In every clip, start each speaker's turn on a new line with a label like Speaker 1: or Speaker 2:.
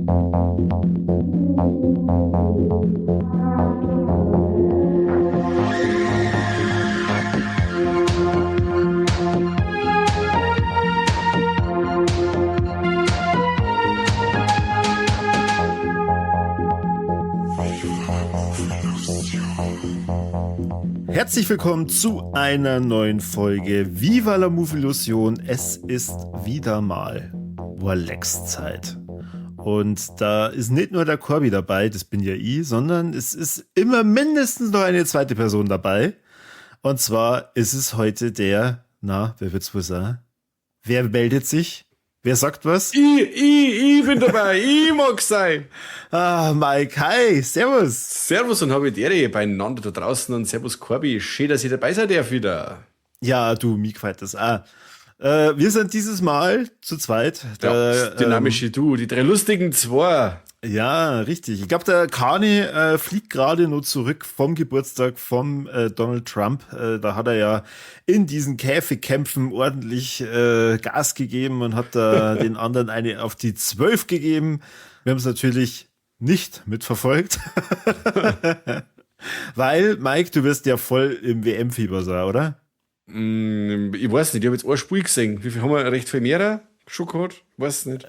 Speaker 1: Herzlich willkommen zu einer neuen Folge Viva la Movilusion. Es ist wieder mal Warlex-Zeit. Und da ist nicht nur der Corby dabei, das bin ja ich, sondern es ist immer mindestens noch eine zweite Person dabei. Und zwar ist es heute der, na, wer wird's wohl sein? Wer meldet sich? Wer sagt was?
Speaker 2: Ich bin dabei. Ich mag sein.
Speaker 1: Ah, Mike, hi, servus.
Speaker 2: Servus und habe die Ehre beieinander da draußen und servus Corby. Schön, dass ich dabei sein darf wieder.
Speaker 1: Ja, du, mir gefällt das auch. Wir sind dieses Mal zu zweit.
Speaker 2: Ja, das dynamische Duo, die drei lustigen zwei.
Speaker 1: Ja, richtig. Ich glaube, der Kani fliegt gerade nur zurück vom Geburtstag vom Donald Trump. Da hat er ja in diesen Käfigkämpfen ordentlich Gas gegeben und hat da den anderen eine auf die 12 gegeben. Wir haben es natürlich nicht mitverfolgt. Weil, Mike, du wirst ja voll im WM-Fieber sein, oder?
Speaker 2: Ich weiß nicht, ich habe jetzt ein Spiel gesehen. Wie viel haben wir? Recht viel mehr schon gehabt? Weiß nicht.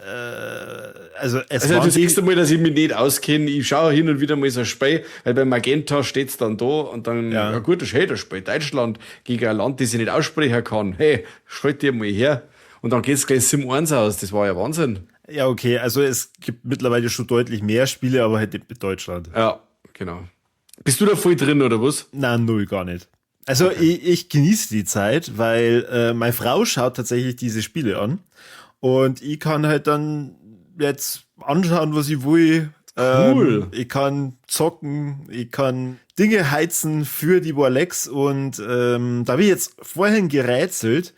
Speaker 1: Also es
Speaker 2: Also
Speaker 1: waren
Speaker 2: du siehst einmal, dass ich mich nicht auskenne. Ich schaue hin und wieder mal so ein Spiel, weil bei Magenta steht's dann da und dann, ja gut, das ist, hey, das spielt Deutschland gegen ein Land, das ich nicht aussprechen kann. Hey, schalt dir mal her. Und dann geht's gleich 7-1 aus. Das war ja Wahnsinn.
Speaker 1: Ja, okay, also es gibt mittlerweile schon deutlich mehr Spiele, aber halt nicht mit Deutschland.
Speaker 2: Ja, genau. Bist du da voll drin, oder was?
Speaker 1: Nein, null, gar nicht. Also ich genieße die Zeit, weil meine Frau schaut tatsächlich diese Spiele an und ich kann halt dann jetzt anschauen, was ich will.
Speaker 2: Cool.
Speaker 1: Ich kann zocken, ich kann Dinge heizen für die Warlex und da habe ich jetzt vorhin gerätselt,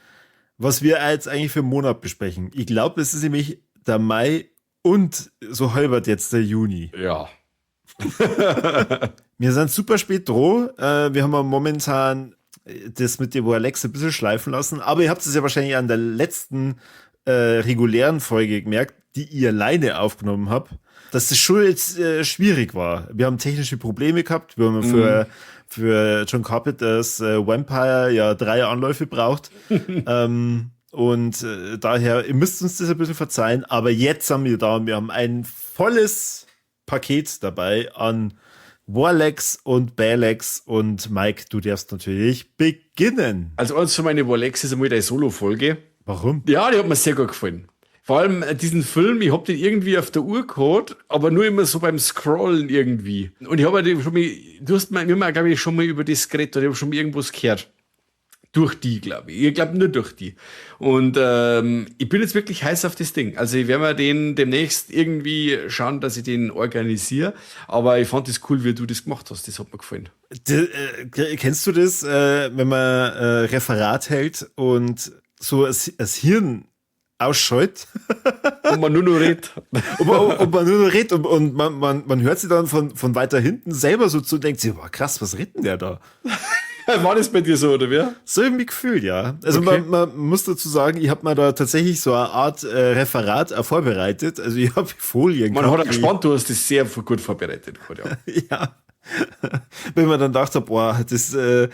Speaker 1: was wir jetzt eigentlich für einen Monat besprechen. Ich glaube, es ist nämlich der Mai und so halbert jetzt der Juni.
Speaker 2: Ja.
Speaker 1: Wir sind super spät dran. Wir haben ja momentan das mit dem Alex ein bisschen schleifen lassen. Aber ihr habt es ja wahrscheinlich an der letzten regulären Folge gemerkt, die ich alleine aufgenommen hab, dass das schon jetzt schwierig war. Wir haben technische Probleme gehabt. Wir haben für John Carpenters Vampire ja 3 Anläufe braucht. Und daher, ihr müsst uns das ein bisschen verzeihen. Aber jetzt sind wir da und wir haben ein volles Paket dabei an Warlex und Balex und Mike, du darfst natürlich beginnen.
Speaker 2: Also eins von meinen Warlex ist einmal deine Solo-Folge.
Speaker 1: Warum?
Speaker 2: Ja, die hat mir sehr gut gefallen. Vor allem diesen Film, ich hab den irgendwie auf der Uhr gehabt, aber nur immer so beim Scrollen irgendwie. Und ich hab halt schon mal, du hast mir, wir haben, glaub ich, schon mal über das geredet oder ich hab schon mal irgendwas gehört. Durch die, glaub ich. Ich glaub nur durch die. Und ich bin jetzt wirklich heiß auf das Ding. Also ich werde mir den demnächst irgendwie schauen, dass ich den organisiere. Aber ich fand das cool, wie du das gemacht hast. Das hat mir gefallen.
Speaker 1: Kennst du das, wenn man Referat hält und so das Hirn ausschaltet?
Speaker 2: Und man nur noch redet.
Speaker 1: Und man nur noch redet und man hört sich dann von weiter hinten selber so zu und denkt sich, boah, krass, was redet denn der da?
Speaker 2: War das bei dir so, oder wie?
Speaker 1: So irgendwie gefühlt, ja. Also man muss dazu sagen, ich hab mir da tatsächlich so eine Art Referat vorbereitet. Also ich hab Folien
Speaker 2: Man
Speaker 1: gehabt,
Speaker 2: hat auch gespannt, du hast das sehr gut vorbereitet, ja.
Speaker 1: Ja. Wenn man dann dachte, boah, das könnt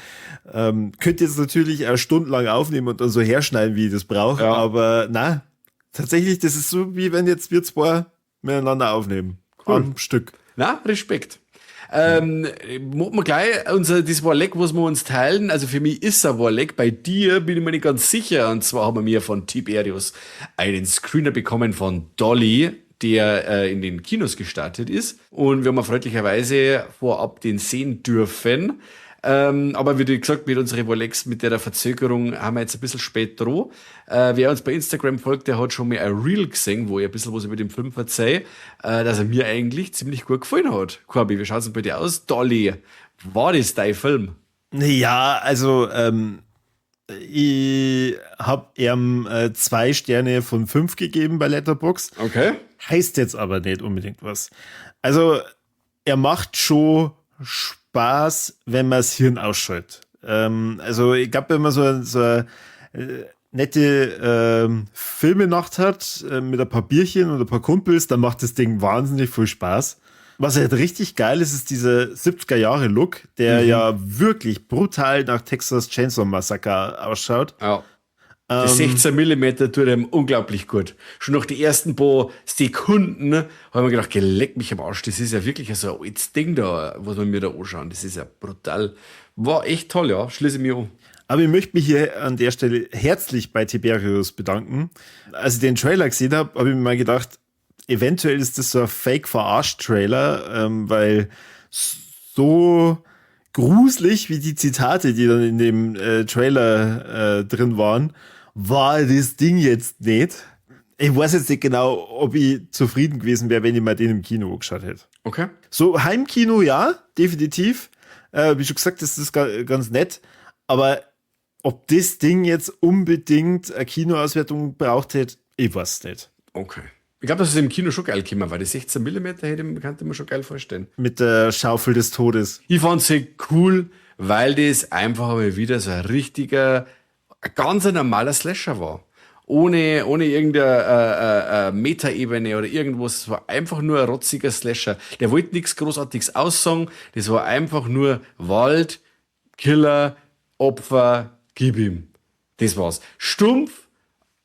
Speaker 1: ihr jetzt natürlich auch stundenlang aufnehmen und dann so herschneiden, wie ich das brauche. Aber na, tatsächlich, das ist so, wie wenn jetzt wir zwei miteinander aufnehmen.
Speaker 2: Cool.
Speaker 1: Am Stück.
Speaker 2: Na, Respekt. Machen wir gleich das Warleck, was wir uns teilen. Also für mich ist es ein Warleck, bei dir bin ich mir nicht ganz sicher. Und zwar haben wir von Tiberius einen Screener bekommen von Dolly, der in den Kinos gestartet ist. Und wir haben freundlicherweise vorab den sehen dürfen. Aber wie gesagt, mit unseren Warlecks, mit der Verzögerung haben wir jetzt ein bisschen spät dran. Wer uns bei Instagram folgt, der hat schon mal ein Reel gesehen, wo ich ein bisschen was über den Film verzeih, dass er mir eigentlich ziemlich gut gefallen hat. Corby, wie schaut's denn bei dir aus? Dolly, war das dein Film?
Speaker 1: Ja, also ich hab ihm 2 Sterne von 5 gegeben bei Letterboxd. Heißt jetzt aber nicht unbedingt was. Also er macht schon Spaß, wenn man das Hirn ausschaltet. Also ich glaub, wenn man so nette Filmenacht hat, mit ein paar Bierchen und ein paar Kumpels, dann macht das Ding wahnsinnig viel Spaß. Was halt richtig geil ist, ist dieser 70er-Jahre-Look, der ja wirklich brutal nach Texas Chainsaw Massacre ausschaut.
Speaker 2: Ja. Die 16 mm tut ihm unglaublich gut. Schon nach die ersten paar Sekunden habe ich mir gedacht, geleck mich am Arsch, das ist ja wirklich so ein altes Ding da, was wir mir da anschauen. Das ist ja brutal. War echt toll, ja. Schließe ich mich an.
Speaker 1: Aber ich möchte mich hier an der Stelle herzlich bei Tiberius bedanken. Als ich den Trailer gesehen habe, habe ich mir mal gedacht, eventuell ist das so ein Fake-Verarsch-Trailer, weil so gruselig wie die Zitate, die dann in dem Trailer drin waren, war das Ding jetzt nicht. Ich weiß jetzt nicht genau, ob ich zufrieden gewesen wäre, wenn ich mal den im Kino angeschaut hätte.
Speaker 2: Okay.
Speaker 1: So Heimkino, ja, definitiv. Wie schon gesagt, das ist ganz nett. Aber ob das Ding jetzt unbedingt eine Kinoauswertung braucht hätte, ich weiß nicht.
Speaker 2: Okay. Ich glaube, dass es im Kino schon geil gekommen, weil die 16 Millimeter könnte man schon geil vorstellen.
Speaker 1: Mit der Schaufel des Todes.
Speaker 2: Ich fand's sehr cool, weil das einfach mal wieder so ein richtiger, ein ganz normaler Slasher war. Ohne irgendeine Meta-Ebene oder irgendwas. Es war einfach nur ein rotziger Slasher. Der wollte nichts Großartiges aussagen. Das war einfach nur Wald, Killer, Opfer, gib ihm. Das war's. Stumpf,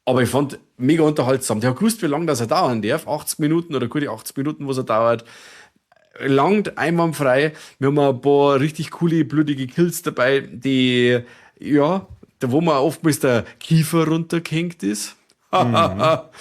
Speaker 2: aber ich fand mega unterhaltsam. Der hat gewusst, wie lange das er dauern darf. 80 Minuten oder gute 80 Minuten, was er dauert. Langt einwandfrei. Wir haben ein paar richtig coole, blutige Kills dabei, die, ja, da wo man oftmals der Kiefer runtergehängt ist. War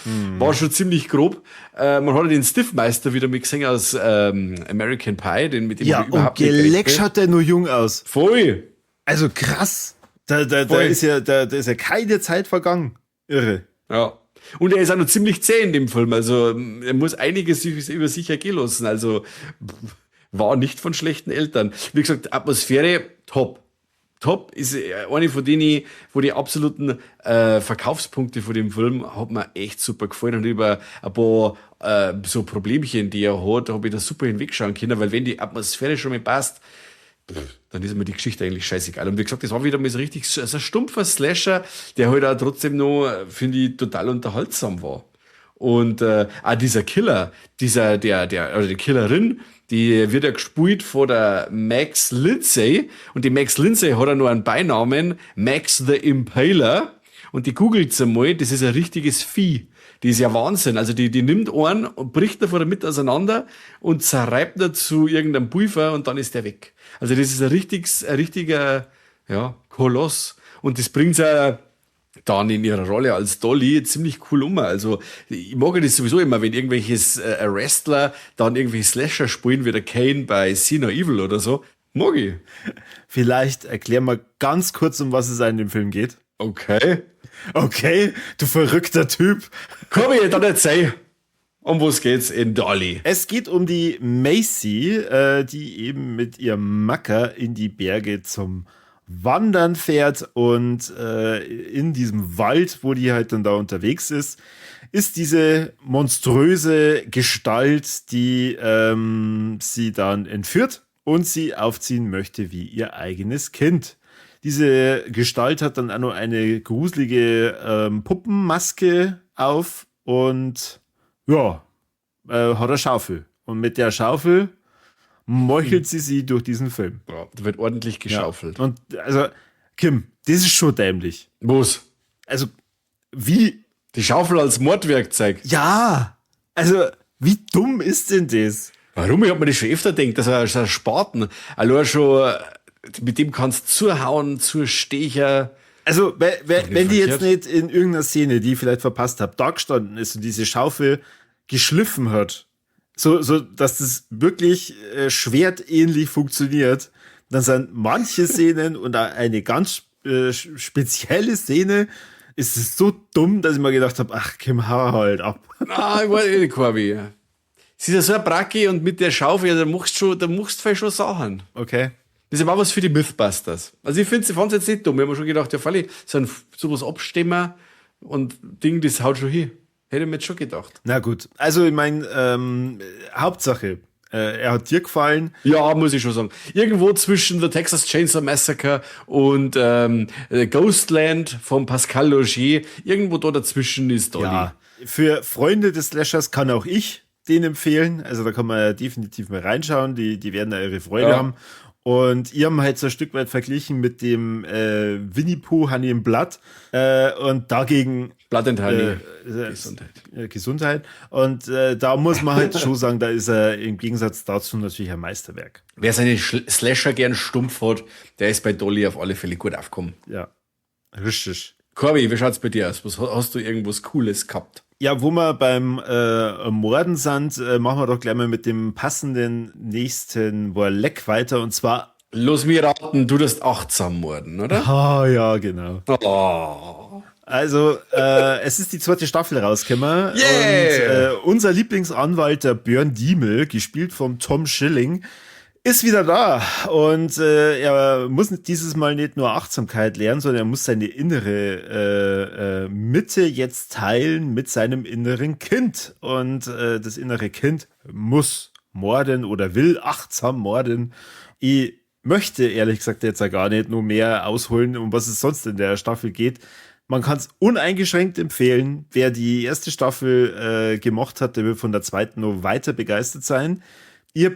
Speaker 2: schon ziemlich grob. Man hat ja den Stifmeister wieder mit gesehen aus American Pie, den mit dem
Speaker 1: Ja,
Speaker 2: ich überhaupt
Speaker 1: und
Speaker 2: nicht
Speaker 1: geleck
Speaker 2: gerechnet.
Speaker 1: schaut der nur jung aus.
Speaker 2: Voll.
Speaker 1: Also krass. Da
Speaker 2: Voll.
Speaker 1: ist ja, da ist ja keine Zeit vergangen. Irre.
Speaker 2: Ja. Und er ist auch noch ziemlich zäh in dem Film. Also er muss einiges über sich ergehen lassen. Also war nicht von schlechten Eltern. Wie gesagt, Atmosphäre top. Top ist eine von denen, wo die absoluten Verkaufspunkte von dem Film hat mir echt super gefallen. Und über ein paar so Problemchen, die er hat, habe ich da super hinwegschauen können, weil wenn die Atmosphäre schon mal passt, dann ist mir die Geschichte eigentlich scheißegal. Und wie gesagt, das war wieder mal so richtig so ein stumpfer Slasher, der halt auch trotzdem noch, finde ich, total unterhaltsam war. Und auch dieser Killer, dieser, der, der, oder die Killerin, die wird ja gespielt von der Max Lindsay. Und die Max Lindsay hat ja nur einen Beinamen, Max the Impaler. Und die googelt's einmal, das ist ein richtiges Vieh. Die ist ja Wahnsinn. Also die nimmt einen und bricht da vor der Mitte auseinander und zerreibt ihn zu irgendeinem Pulver und dann ist der weg. Also das ist ein richtiger, ja, Koloss. Und das bringt's ja dann in ihrer Rolle als Dolly ziemlich cool um. Also ich mag das sowieso immer, wenn irgendwelches Wrestler dann irgendwelche Slasher spielen, wie der Kane bei See No Evil oder so. Mag ich.
Speaker 1: Vielleicht erklären wir ganz kurz, um was es in dem Film geht.
Speaker 2: Okay.
Speaker 1: Okay, du verrückter Typ.
Speaker 2: Komm ich dann erzähl. Um was geht's in Dolly?
Speaker 1: Es geht um die Macy, die eben mit ihrem Macker in die Berge zum Wandern fährt und in diesem Wald, wo die halt dann da unterwegs ist, ist diese monströse Gestalt, die sie dann entführt und sie aufziehen möchte wie ihr eigenes Kind. Diese Gestalt hat dann auch noch eine gruselige Puppenmaske auf und hat eine Schaufel. Und mit der Schaufel meuchelt sie sie durch diesen Film.
Speaker 2: Ja, da wird ordentlich geschaufelt.
Speaker 1: Ja. Und also, Kim, das ist schon dämlich.
Speaker 2: Was?
Speaker 1: Also, wie?
Speaker 2: Die Schaufel als Mordwerkzeug.
Speaker 1: Ja! Also, wie dumm ist denn das?
Speaker 2: Warum? Ich hab mir das schon öfter gedacht, dass er so ein Spaten, allein schon, mit dem kannst du zuhauen, zustechen.
Speaker 1: Also, wenn die jetzt
Speaker 2: verkehrt.
Speaker 1: nicht in irgendeiner Szene, die ich vielleicht verpasst hab, da gestanden ist und diese Schaufel geschliffen hat, so dass das wirklich schwertähnlich funktioniert, dann sind manche Szenen und auch eine ganz spezielle Szene, ist es so dumm, dass ich mir gedacht hab, ach, Kim, hau halt ab.
Speaker 2: Ah, ich weiß nicht, Corby. Es ist ja so ein Bracke und mit der Schaufel, ja, da machst du vielleicht schon Sachen.
Speaker 1: Okay.
Speaker 2: Das ist aber auch was für die Mythbusters. Also ich find's, ich fand's jetzt nicht dumm. Ich hab mir schon gedacht, ja, freilich, so ein, sowas abstimmen und Ding, das haut schon hin. Hätte ich mir jetzt schon gedacht.
Speaker 1: Na gut. Also ich mein, Hauptsache, Er hat dir gefallen.
Speaker 2: Ja, muss ich schon sagen. Irgendwo zwischen The Texas Chainsaw Massacre und Ghostland von Pascal Laugier, irgendwo da dazwischen ist Dolly.
Speaker 1: Ja, für Freunde des Slashers kann auch ich den empfehlen. Also da kann man ja definitiv mal reinschauen. Die werden da ihre Freude haben. Und ihr haben halt so ein Stück weit verglichen mit dem Winnie Pooh Honey and Blood. Und dagegen
Speaker 2: Blood and Honey.
Speaker 1: Gesundheit. Gesundheit. Und da muss man halt schon sagen, da ist er im Gegensatz dazu natürlich ein Meisterwerk.
Speaker 2: Wer seine Slasher gern stumpf hat, der ist bei Dolly auf alle Fälle gut aufgekommen.
Speaker 1: Ja, richtig.
Speaker 2: Corby, wie schaut's bei dir aus? Was, hast du irgendwas Cooles gehabt?
Speaker 1: Ja, wo wir beim Morden sind, machen wir doch gleich mal mit dem passenden nächsten Warleck weiter, und zwar
Speaker 2: Lass mich raten, du darfst achtsam morden, oder?
Speaker 1: Ah, ja, genau.
Speaker 2: Oh.
Speaker 1: Also, es ist die zweite Staffel rausgekommen.
Speaker 2: Yeah!
Speaker 1: Und unser Lieblingsanwalt, der Björn Diemel, gespielt vom Tom Schilling, ist wieder da. Und er muss dieses Mal nicht nur Achtsamkeit lernen, sondern er muss seine innere Mitte jetzt teilen mit seinem inneren Kind. Und das innere Kind muss morden oder will achtsam morden. Ich möchte ehrlich gesagt jetzt ja gar nicht nur mehr ausholen, um was es sonst in der Staffel geht. Man kann's uneingeschränkt empfehlen. Wer die erste Staffel gemocht hat, der wird von der zweiten noch weiter begeistert sein. Ich hab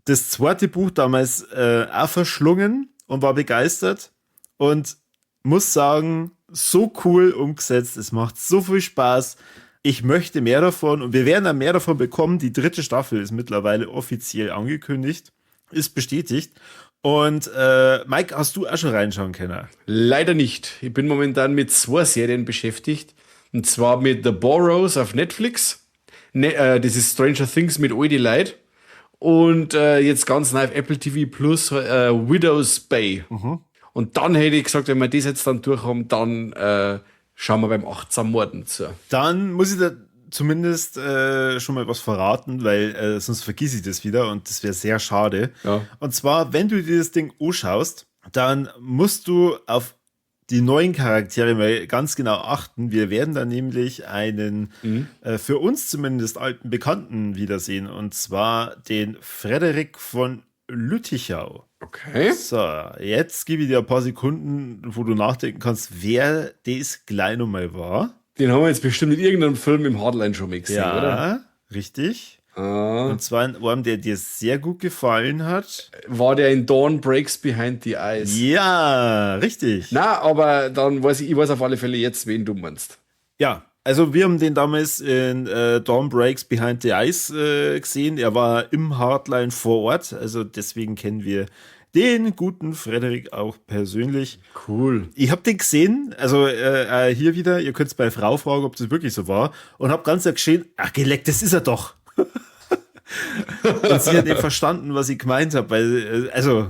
Speaker 1: das zweite Buch damals auch verschlungen und war begeistert und muss sagen, so cool umgesetzt. Es macht so viel Spaß. Ich möchte mehr davon und wir werden dann mehr davon bekommen. Die dritte Staffel ist mittlerweile offiziell angekündigt, ist bestätigt. Und Mike, hast du auch schon reinschauen können?
Speaker 2: Leider nicht. Ich bin momentan mit 2 Serien beschäftigt. Und zwar mit The Boroughs auf Netflix. Ne das ist Stranger Things mit all die Leuten. Und jetzt ganz neu auf Apple TV Plus Widow's Bay. Und dann hätte ich gesagt, wenn wir das jetzt dann durch haben, dann schauen wir beim achtsam Morden zu.
Speaker 1: Dann muss ich da zumindest schon mal was verraten, weil sonst vergiss ich das wieder und das wäre sehr schade. Und zwar, wenn du dir das Ding anschaust, dann musst du auf die neuen Charaktere mal ganz genau achten. Wir werden da nämlich einen, für uns zumindest alten Bekannten wiedersehen, und zwar den Frederik von Lüttichau. So, jetzt gebe ich dir ein paar Sekunden, wo du nachdenken kannst, wer das gleich nochmal war.
Speaker 2: Den haben wir jetzt bestimmt in irgendeinem Film im Hardline schon mal gesehen,
Speaker 1: Ja,
Speaker 2: oder?
Speaker 1: richtig. Und zwar in einem, der dir sehr gut gefallen hat.
Speaker 2: War der in Dawn Breaks Behind the Eyes?
Speaker 1: Ja, richtig.
Speaker 2: Na, aber dann weiß ich, ich weiß auf alle Fälle jetzt, wen du meinst.
Speaker 1: Ja, also wir haben den damals in Dawn Breaks Behind the Eyes gesehen. Er war im Hardline vor Ort, also deswegen kennen wir den guten Frederik auch persönlich.
Speaker 2: Cool.
Speaker 1: Ich hab den gesehen, also hier wieder, ihr könnt's bei Frau fragen, ob das wirklich so war, und hab ganz geschehen, ach geleckt, das ist er doch. Und sie hat nicht verstanden, was ich gemeint hab, weil also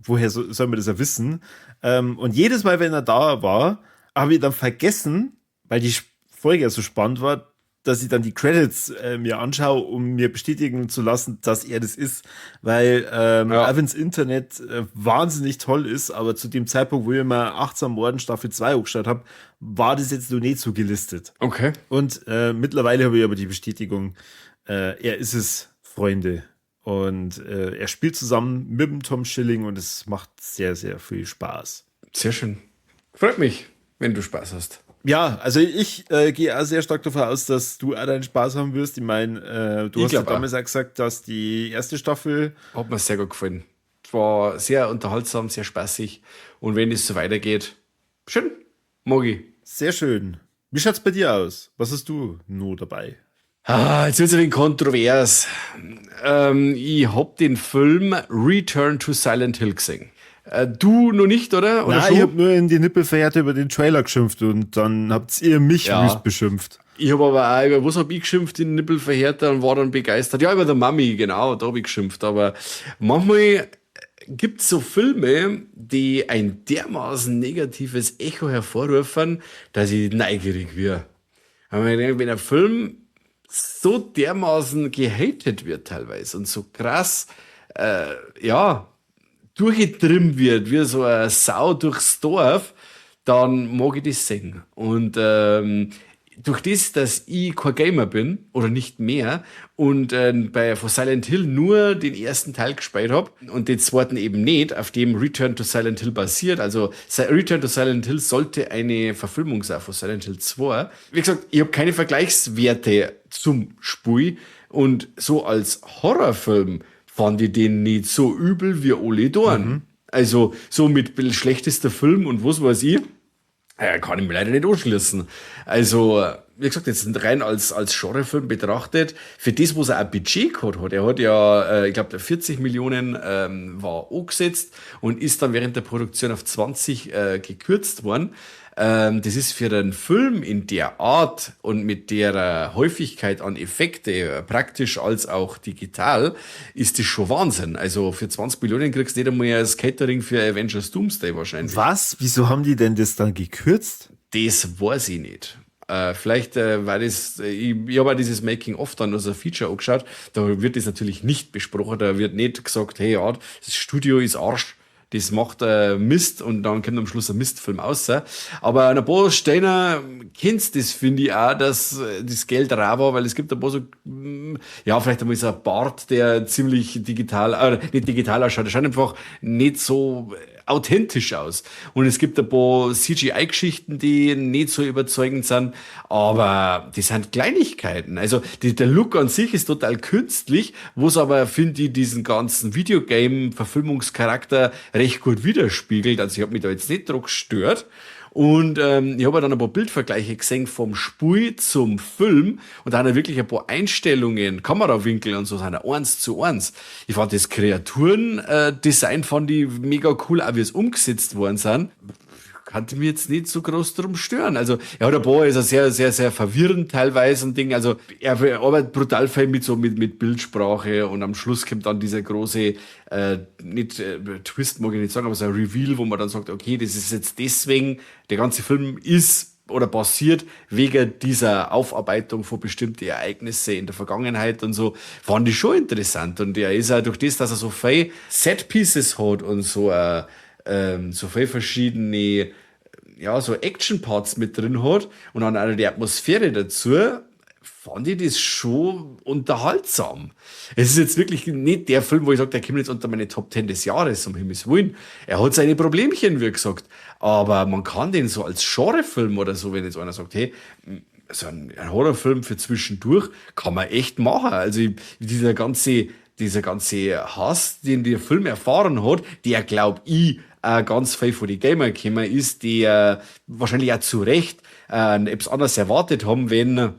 Speaker 1: woher soll man das ja wissen? Und jedes Mal, wenn er da war, hab ich dann vergessen, weil die Folge ja so spannend war, dass ich dann die Credits mir anschaue, um mir bestätigen zu lassen, dass er das ist, weil auch wenn's Internet wahnsinnig toll ist, aber zu dem Zeitpunkt, wo ich mir Achtsam Morden Staffel 2 angeschaut hab, war das jetzt noch nicht so gelistet. Und mittlerweile habe ich aber die Bestätigung, er ist es, Freunde. Und er spielt zusammen mit dem Tom Schilling und es macht sehr, sehr viel Spaß.
Speaker 2: Sehr schön. Freut mich, wenn du Spaß hast.
Speaker 1: Ja, also ich gehe auch sehr stark davon aus, dass du auch deinen Spaß haben wirst. Ich mein, du
Speaker 2: Ich
Speaker 1: hast ja
Speaker 2: glaub auch.
Speaker 1: damals auch gesagt, dass die erste Staffel
Speaker 2: Hat mir sehr gut gefallen. Es war sehr unterhaltsam, sehr spaßig. Und wenn es so weitergeht, schön, mag ich.
Speaker 1: Sehr schön. Wie schaut's bei dir aus? Was hast du noch dabei?
Speaker 2: Ah, jetzt wird's ein wenig kontrovers. Ich hab den Film Return to Silent Hill gesehen. Du noch nicht, oder? Oder
Speaker 1: Nein,
Speaker 2: schon?
Speaker 1: ich hab nur in die Nippelverhärte über den Trailer geschimpft und dann habt ihr mich wüst beschimpft.
Speaker 2: Ich hab aber auch über, was hab ich geschimpft in Nippelverhärte und war dann begeistert? Ja, über der Mami, genau, da hab ich geschimpft. Aber manchmal gibt's so Filme, die ein dermaßen negatives Echo hervorrufen, dass ich neugierig werde. Aber ich denk, wenn ein Film so dermaßen gehatet wird teilweise und so krass durchgetrieben wird, wie so eine Sau durchs Dorf, dann mag ich das sehen. Und Durch das, dass ich kein Gamer bin oder nicht mehr und bei von Silent Hill nur den ersten Teil gespielt hab und den zweiten eben nicht, auf dem Return to Silent Hill basiert. Also Return to Silent Hill sollte eine Verfilmung sein von Silent Hill 2. Wie gesagt, ich hab keine Vergleichswerte zum Spiel und so als Horrorfilm fand ich den nicht so übel wie alle tun. Also so mit schlechtester Film und was weiß ich, kann ich mir leider nicht anschließen. Also, wie gesagt, jetzt rein als Genrefilm betrachtet, für das, was er ein Budget gehabt hat, er hat ja, ich glaub, 40 Millionen war angesetzt und ist dann während der Produktion auf 20 gekürzt worden. Das ist für einen Film in der Art und mit der Häufigkeit an Effekte, praktisch als auch digital, ist das schon Wahnsinn. Also für 20 Millionen kriegst du nicht einmal das Catering für Avengers Doomsday wahrscheinlich.
Speaker 1: Was? Wieso haben die denn das dann gekürzt?
Speaker 2: Das weiß ich nicht. Vielleicht war das, ich habe auch dieses Making-of dann als ein Feature angeschaut, da wird das natürlich nicht besprochen, da wird nicht gesagt, hey, ja, das Studio ist Arsch, das macht Mist und dann kommt am Schluss ein Mistfilm raus. Aber an ein paar Stellen kennst das, finde ich auch, dass das Geld rar war, weil es gibt ein paar so, ja, vielleicht einmal so ein Bart, der ziemlich digital, nicht digital ausschaut, der schaut einfach nicht so authentisch aus. Und es gibt ein paar CGI-Geschichten, die nicht so überzeugend sind, aber die sind Kleinigkeiten. Also der Look an sich ist total künstlich, wo's aber, finde ich, diesen ganzen Videogame-Verfilmungscharakter recht gut widerspiegelt. Also ich hab mich da jetzt nicht drauf gestört. Und ich hab ja dann ein paar Bildvergleiche gesehen vom Spiel zum Film und da haben ja wirklich ein paar Einstellungen, Kamerawinkel und so, sind ja 1:1. Ich fand das Kreaturen-Design fand ich mega cool, auch wie es umgesetzt worden sind. Kann ich mir jetzt nicht so groß drum stören. Also er hat ein paar, ist er sehr, sehr, sehr verwirrend teilweise und Ding. Also er arbeitet brutal viel mit Bildsprache und am Schluss kommt dann dieser große, nicht Twist, mag ich nicht sagen, aber so ein Reveal, wo man dann sagt, okay, das ist jetzt deswegen, der ganze Film ist oder passiert wegen dieser Aufarbeitung von bestimmten Ereignissen in der Vergangenheit und so, fand ich schon interessant. Und er ist auch durch das, dass er so viel Set-Pieces hat und so viel verschiedene, ja, so Action-Parts mit drin hat und dann auch die Atmosphäre dazu, fand ich das schon unterhaltsam. Es ist jetzt wirklich nicht der Film, wo ich sag, der kommt jetzt unter meine Top 10 des Jahres, um Himmels Willen. Er hat seine Problemchen, wie gesagt. Aber man kann den so als Genrefilm oder so, wenn jetzt einer sagt, hey, so ein Horrorfilm für zwischendurch, kann man echt machen. Also ich, dieser ganze Hass, den der Film erfahren hat, der, glaub ich, ganz viel von den Gamer gekommen ist, die wahrscheinlich auch zu Recht etwas anderes erwartet haben, wenn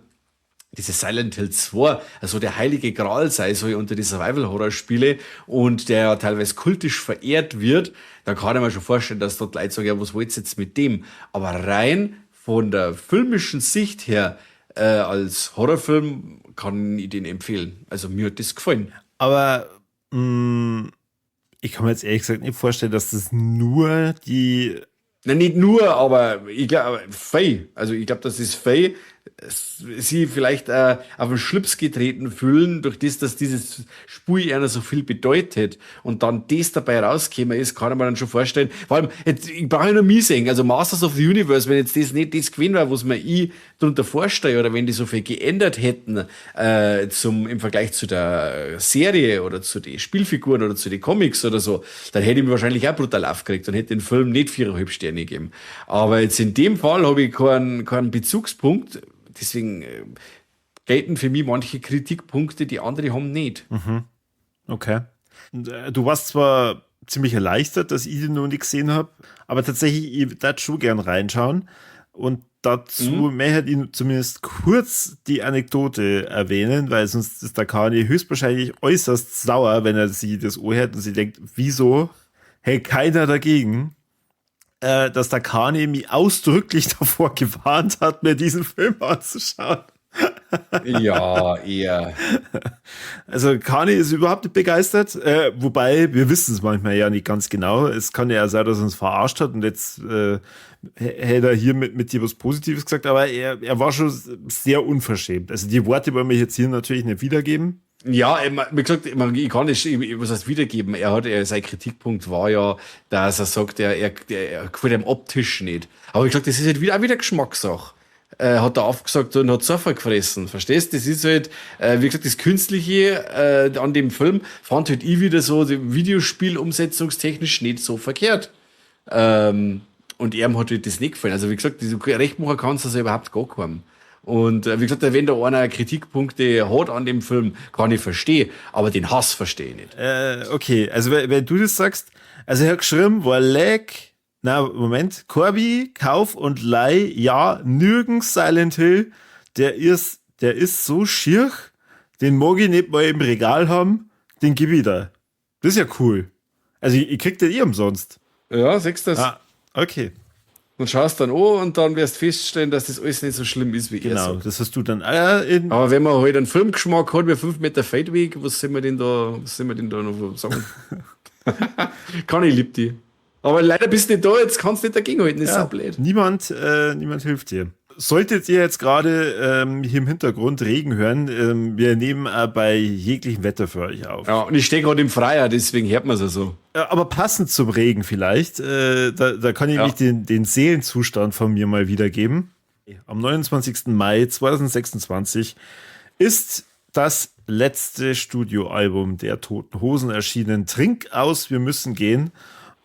Speaker 2: diese Silent Hill 2, also der heilige Gral sei so unter die Survival-Horror-Spiele und der ja teilweise kultisch verehrt wird, da kann ich mir schon vorstellen, dass dort Leute sagen, ja, was wollt ihr jetzt mit dem? Aber rein von der filmischen Sicht her als Horrorfilm kann ich den empfehlen. Also mir hat das gefallen.
Speaker 1: Aber ich kann mir jetzt ehrlich gesagt nicht vorstellen, dass das nur die...
Speaker 2: Na, nicht nur, aber ich glaub, fei. Also ich glaub, das ist fei. Sie vielleicht auf den Schlips getreten fühlen, durch das, dass dieses Spiel einer so viel bedeutet und dann das dabei rausgekommen ist, kann ich mir dann schon vorstellen. Vor allem, jetzt, ich brauche ja nur mich sehen, also Masters of the Universe, wenn jetzt das nicht das gewesen war, was mir ich darunter vorstelle, oder wenn die so viel geändert hätten im Vergleich zu der Serie oder zu den Spielfiguren oder zu den Comics oder so, dann hätte ich mich wahrscheinlich auch brutal aufgeregt und hätte den Film nicht 4,5 Sterne gegeben. Aber jetzt in dem Fall habe ich keinen Bezugspunkt. Deswegen gelten für mich manche Kritikpunkte, die andere haben nicht.
Speaker 1: Okay. Und du warst zwar ziemlich erleichtert, dass ich den noch nicht gesehen hab, aber tatsächlich, ich würd schon gern reinschauen. Und dazu möchte ich zumindest kurz die Anekdote erwähnen, weil sonst ist der Kani höchstwahrscheinlich äußerst sauer, wenn er sich das anhört und sich denkt, wieso hält keiner dagegen? Dass der Kani mich ausdrücklich davor gewarnt hat, mir diesen Film anzuschauen.
Speaker 2: Ja, eher.
Speaker 1: Also Kani ist überhaupt nicht begeistert, wobei wir wissen es manchmal ja nicht ganz genau. Es kann ja sein, dass er uns verarscht hat und jetzt hätte er hier mit dir was Positives gesagt, aber er war schon sehr unverschämt. Also die Worte wollen wir jetzt hier natürlich nicht wiedergeben.
Speaker 2: Ja, wie gesagt, ich mein, ich kann nicht, ich, ich, was heißt wiedergeben? Er hat, er, sein Kritikpunkt war ja, dass er sagt, er gefällt ihm optisch nicht. Aber ich gesagt, das ist halt auch wieder Geschmackssache. Hat er aufgesagt und hat Sofa gefressen. Verstehst? Das ist halt, wie gesagt, das Künstliche an dem Film fand halt ich wieder so Videospielumsetzungstechnisch nicht so verkehrt. Und ihm hat halt das nicht gefallen. Also wie gesagt, diese Rechtmacher kannst du das überhaupt gar keinem. Und wie gesagt, wenn da einer Kritikpunkte hat an dem Film, kann ich verstehen, aber den Hass verstehe ich nicht.
Speaker 1: Okay, also wenn du das sagst, also er hat geschrieben, war leck, na, Moment, Corby, Kauf und Leih, ja, nirgends Silent Hill, der ist so schier, den mag ich nicht mal im Regal haben, den gib ich da. Das ist ja cool. Also ich krieg den eh umsonst.
Speaker 2: Ja, siehst du das?
Speaker 1: Ah, okay.
Speaker 2: Und schaust dann an und dann wirst du feststellen, dass das alles nicht so schlimm ist, wie er
Speaker 1: Genau,
Speaker 2: sagt.
Speaker 1: das hast du dann
Speaker 2: Aber wenn man halt einen Filmgeschmack hat wie 5 Meter Feldweg, was soll man denn da, noch sagen? Kann ich lieb die. Aber leider bist du nicht da, jetzt kannst du nicht dagegenhalten, das ist
Speaker 1: ja,
Speaker 2: auch blöd.
Speaker 1: Niemand hilft dir. Solltet ihr jetzt gerade hier im Hintergrund Regen hören, wir nehmen bei jeglichem Wetter für euch auf.
Speaker 2: Ja, und ich stehe gerade im Freier, deswegen hört man es ja so.
Speaker 1: Aber passend zum Regen vielleicht, da kann ich mich den Seelenzustand von mir mal wiedergeben. Am 29. Mai 2026 ist das letzte Studioalbum der Toten Hosen erschienen. Trink aus, wir müssen gehen.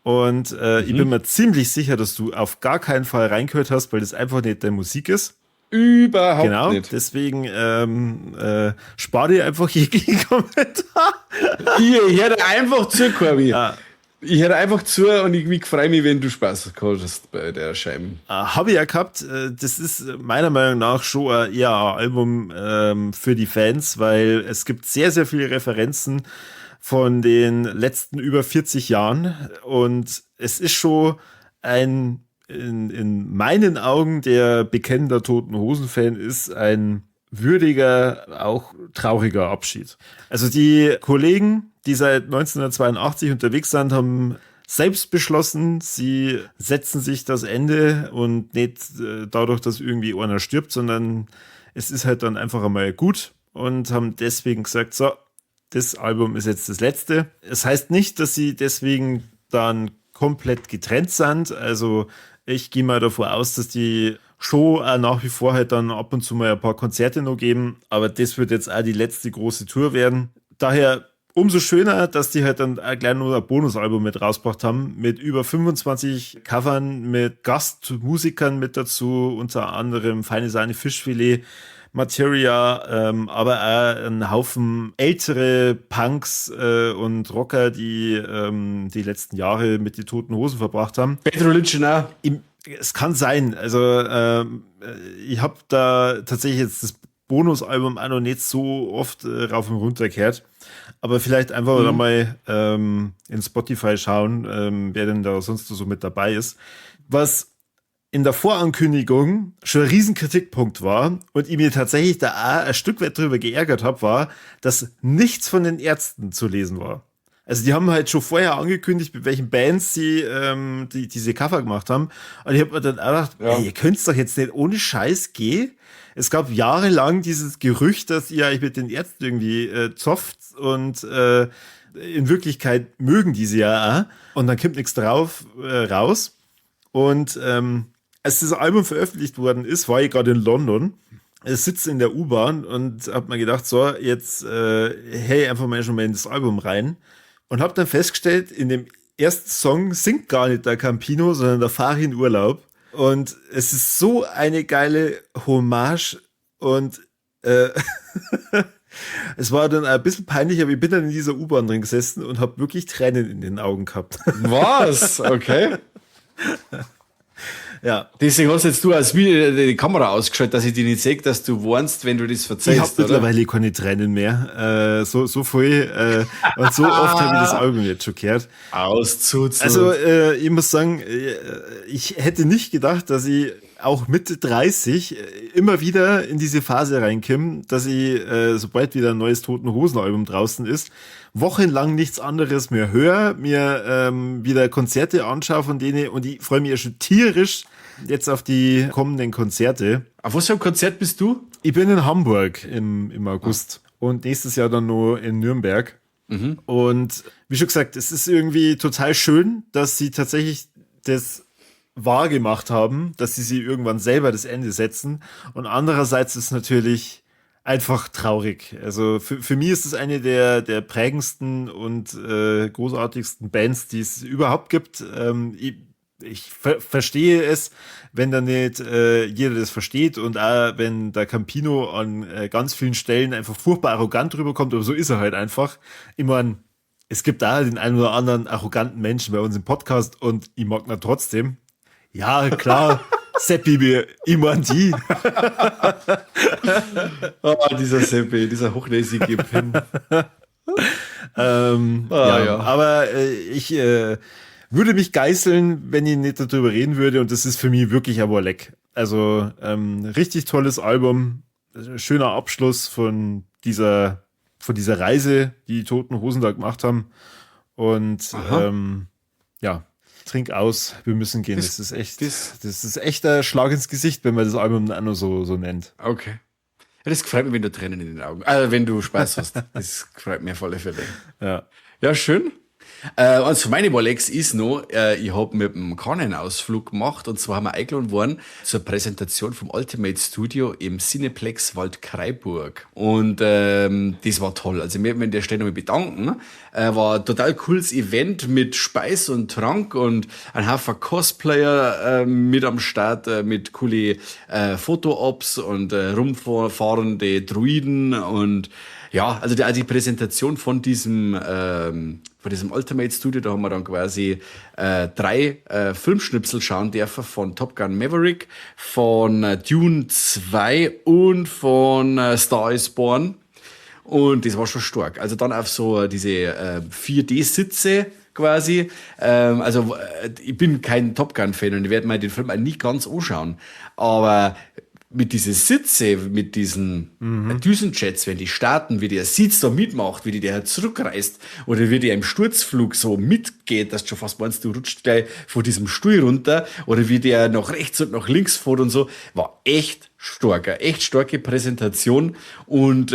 Speaker 1: Und ich bin mir ziemlich sicher, dass du auf gar keinen Fall reingehört hast, weil das einfach nicht deine Musik ist.
Speaker 2: Überhaupt nicht.
Speaker 1: Deswegen spar dir einfach jeglichen Kommentar.
Speaker 2: Ich höre einfach zu, Corby.
Speaker 1: Ja.
Speaker 2: Ich höre einfach zu und ich freue mich, wenn du Spaß hast bei der Scheibe.
Speaker 1: Habe ich ja gehabt. Das ist meiner Meinung nach schon eher ein Album für die Fans, weil es gibt sehr, sehr viele Referenzen von den letzten über 40 Jahren und es ist schon ein, in meinen Augen, der bekennender Toten Hosen-Fan ist, ein würdiger, auch trauriger Abschied. Also die Kollegen, die seit 1982 unterwegs sind, haben selbst beschlossen, sie setzen sich das Ende und nicht dadurch, dass irgendwie einer stirbt, sondern es ist halt dann einfach einmal gut und haben deswegen gesagt, so, das Album ist jetzt das letzte. Es heißt nicht, dass sie deswegen dann komplett getrennt sind. Also ich gehe mal davon aus, dass die Show auch nach wie vor halt dann ab und zu mal ein paar Konzerte noch geben. Aber das wird jetzt auch die letzte große Tour werden. Daher umso schöner, dass die halt dann auch gleich noch ein Bonusalbum mit rausgebracht haben, mit über 25 Covern, mit Gastmusikern mit dazu, unter anderem Feine Sahne Fischfilet, Materia, aber auch ein Haufen ältere Punks und Rocker, die die letzten Jahre mit den Toten Hosen verbracht haben.
Speaker 2: Bad Religion auch.
Speaker 1: Es kann sein. Also ich habe da tatsächlich jetzt das Bonusalbum auch noch nicht so oft rauf und runter gehört. Aber vielleicht einfach mal in Spotify schauen, wer denn da sonst so mit dabei ist. Was in der Vorankündigung schon ein Riesenkritikpunkt war und ich mir tatsächlich da auch ein Stück weit drüber geärgert habe, war, dass nichts von den Ärzten zu lesen war. Also die haben halt schon vorher angekündigt, mit welchen Bands sie diese Cover gemacht haben. Und ich habe mir dann auch gedacht, ey, ihr könnt's doch jetzt nicht ohne Scheiß gehen. Es gab jahrelang dieses Gerücht, dass ihr euch mit den Ärzten irgendwie zofft und in Wirklichkeit mögen die sie ja auch. Und dann kommt nichts drauf raus. Und als das Album veröffentlicht worden ist, war ich gerade in London. Ich sitze in der U-Bahn und hab mir gedacht, so, jetzt hey, einfach mal schon mal in das Album rein. Und hab dann festgestellt, in dem ersten Song singt gar nicht der Campino, sondern der Farin Urlaub. Und es ist so eine geile Hommage und es war dann ein bisschen peinlich, aber ich bin dann in dieser U-Bahn drin gesessen und hab wirklich Tränen in den Augen gehabt.
Speaker 2: Was? Okay.
Speaker 1: Ja.
Speaker 2: Deswegen hast jetzt du als Video die Kamera ausgeschaltet, dass ich dich nicht sehe, dass du warnst, wenn du das verzeihst.
Speaker 1: Ich hab mittlerweile keine Tränen mehr. So viel und so oft habe ich das Album jetzt schon gehört.
Speaker 2: Auszuzeln.
Speaker 1: Also ich muss sagen, ich hätte nicht gedacht, dass ich auch Mitte 30 immer wieder in diese Phase reinkomme, dass ich, sobald wieder ein neues Toten Hosen Album draußen ist, wochenlang nichts anderes mehr höre, mir wieder Konzerte anschaue von denen und ich freue mich ja schon tierisch jetzt auf die kommenden Konzerte.
Speaker 2: Auf was für ein Konzert bist du?
Speaker 1: Ich bin in Hamburg im August und nächstes Jahr dann nur in Nürnberg.
Speaker 2: Mhm.
Speaker 1: Und wie schon gesagt, es ist irgendwie total schön, dass sie tatsächlich das wahr gemacht haben, dass sie sie irgendwann selber das Ende setzen. Und andererseits ist natürlich einfach traurig. Also für mich ist es eine der prägendsten und großartigsten Bands, die es überhaupt gibt. Ich verstehe es, wenn da nicht jeder das versteht und auch wenn der Campino an ganz vielen Stellen einfach furchtbar arrogant rüberkommt, aber so ist er halt einfach. Ich mein, es gibt da den einen oder anderen arroganten Menschen bei uns im Podcast und ich mag ihn trotzdem. Ja, klar, Seppi, ich mein die.
Speaker 2: Oh, dieser Seppi, dieser hochnäsige Pin.
Speaker 1: Ah, ja, ja. Aber ich würde mich geißeln, wenn ich nicht darüber reden würde, und das ist für mich wirklich ein Warleck. Also richtig tolles Album, schöner Abschluss von dieser Reise, die die Toten Hosen da gemacht haben. Und ja, trink aus, wir müssen gehen. Das ist echt ein Schlag ins Gesicht, wenn man das Album dann auch noch so nennt.
Speaker 2: Okay. Ja, das freut mich, wenn du Tränen in den Augen, wenn du Spaß hast. Das freut mich auf alle Fälle.
Speaker 1: Ja.
Speaker 2: Ja, schön. Und für meine Warlecks ist noch, ich hab mit dem Kahn einen Ausflug gemacht, und zwar haben wir eingeladen worden zur Präsentation vom Ultimate Studio im Cineplexx Waldkraiburg. Und das war toll. Also ich möchte mich an der Stelle nochmal bedanken. War ein total cooles Event mit Speis und Trank und ein Haufen Cosplayer mit am Start, mit coole Foto-Ops und rumfahrende Druiden und ja, also die Präsentation von diesem Ultimate Studio, da haben wir dann quasi drei Filmschnipsel schauen dürfen von Top Gun Maverick, von Dune 2 und von Star is Born. Und das war schon stark. Also dann auf so diese 4D-Sitze quasi. Also ich bin kein Top Gun-Fan und ich werde mir den Film auch nie ganz anschauen. Aber mit diesen Sitze, mit diesen Düsenjets, wenn die starten, wie der Sitz da mitmacht, wie die der zurückreißt oder wie der im Sturzflug so mitgeht, dass du schon fast meinst, du rutscht gleich von diesem Stuhl runter oder wie der nach rechts und nach links fährt und so, war echt stark, eine echt starke Präsentation und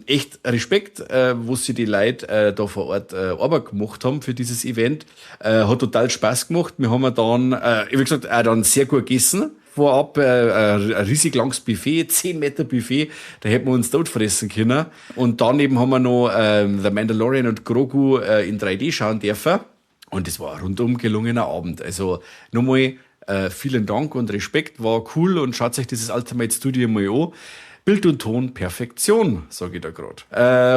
Speaker 2: echt Respekt, wo sie die Leute da vor Ort Arbeit gemacht haben für dieses Event. Hat total Spaß gemacht. Wir haben dann, wie gesagt, auch dann sehr gut gegessen vorab, ein riesig langes Buffet, 10 Meter Buffet, da hätten wir uns tot fressen können. Und dann eben haben wir noch The Mandalorian und Grogu in 3D schauen dürfen. Und das war ein rundum gelungener Abend. Also nochmal vielen Dank und Respekt, war cool und schaut euch dieses Ultimate Studio mal an. Bild und Ton Perfektion, sage ich da grad.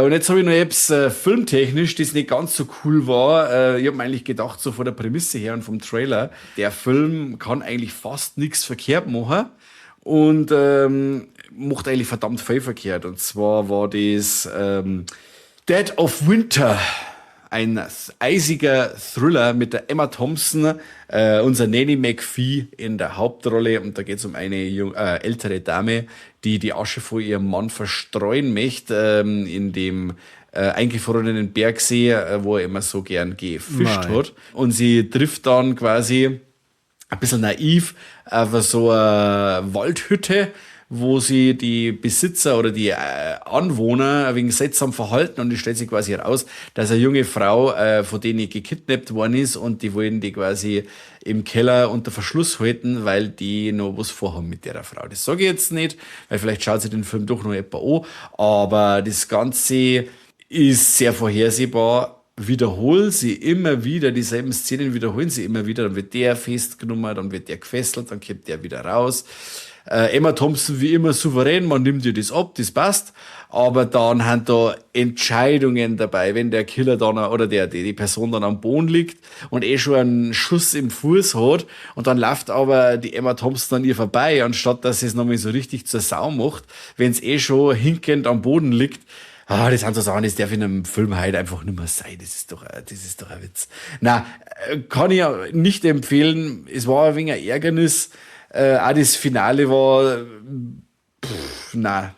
Speaker 2: Und jetzt habe ich noch etwas filmtechnisch, das nicht ganz so cool war. Ich habe mir eigentlich gedacht, so von der Prämisse her und vom Trailer, der Film kann eigentlich fast nichts verkehrt machen und macht eigentlich verdammt viel verkehrt. Und zwar war das Dead of Winter, ein eisiger Thriller mit der Emma Thompson, unser Nanny McPhee in der Hauptrolle. Und da geht es um eine ältere Dame, die die Asche von ihrem Mann verstreuen möchte in dem eingefrorenen Bergsee, wo er immer so gern gefischt
Speaker 1: Mei.
Speaker 2: Hat. Und sie trifft dann quasi ein bisschen naiv auf so eine Waldhütte, wo sie die Besitzer oder die Anwohner ein wenig seltsam verhalten, und es stellt sich quasi heraus, dass eine junge Frau von denen gekidnappt worden ist und die wollen die quasi im Keller unter Verschluss halten, weil die noch was vorhaben mit der Frau. Das sage ich jetzt nicht, weil vielleicht schaut sich den Film doch noch jemand an, aber das Ganze ist sehr vorhersehbar, wiederholen sie immer wieder, dieselben Szenen wiederholen sie immer wieder, dann wird der festgenommen, dann wird der gefesselt, dann kommt der wieder raus. Emma Thompson wie immer souverän, man nimmt ihr das ab, das passt, aber dann haben da Entscheidungen dabei, wenn der Killer dann oder die Person dann am Boden liegt und eh schon einen Schuss im Fuß hat und dann läuft aber die Emma Thompson an ihr vorbei, anstatt dass sie es nochmal so richtig zur Sau macht, wenn es eh schon hinkend am Boden liegt. Ah, das sind so Sachen, das darf in einem Film halt einfach nicht mehr sein. Das ist doch ein Witz. Na, kann ich ja nicht empfehlen. Es war ein wenig ein Ärgernis. Auch das Finale war, pff, na,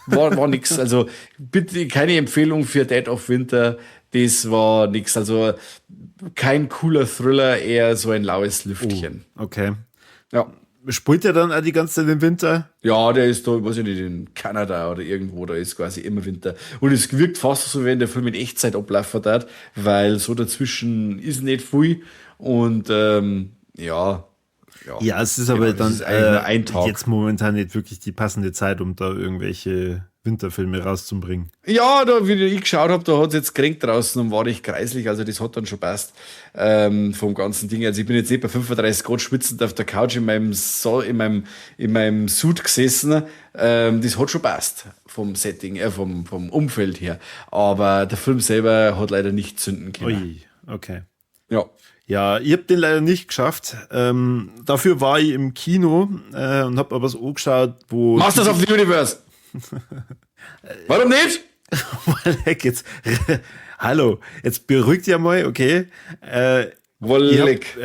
Speaker 2: war nix. Also bitte keine Empfehlung für Dead of Winter. Das war nix. Also kein cooler Thriller, eher so ein laues Lüftchen.
Speaker 1: Oh, okay.
Speaker 2: Ja.
Speaker 1: Spielt der dann auch die ganze Zeit im Winter?
Speaker 2: Ja, der ist da, weiß ich nicht, in Kanada oder irgendwo, da ist quasi immer Winter. Und es wirkt fast so, wenn der Film in Echtzeit ablaufen hat, weil so dazwischen ist nicht viel. Und Ja.
Speaker 1: Ja, ja, es ist aber genau, dann ist ein Tag. Jetzt momentan nicht wirklich die passende Zeit, um da irgendwelche Winterfilme rauszubringen.
Speaker 2: Ja, da, wie ich geschaut habe, da hat es jetzt geregnet draußen und war recht kreislich, also das hat dann schon passt vom ganzen Ding. Also ich bin jetzt nicht bei 35 Grad schwitzend auf der Couch in meinem, so in meinem, in meinem Suit gesessen. Das hat schon passt vom Setting, vom Umfeld her. Aber der Film selber hat leider nicht zünden können.
Speaker 1: Ui, okay.
Speaker 2: Ja.
Speaker 1: Ja, ich hab den leider nicht geschafft. Dafür war ich im Kino und hab aber was angeschaut, wo...
Speaker 2: Masters of the Universe! Warum nicht?
Speaker 1: Jetzt, hallo, jetzt beruhigt ja mal, okay.
Speaker 2: Wolleck.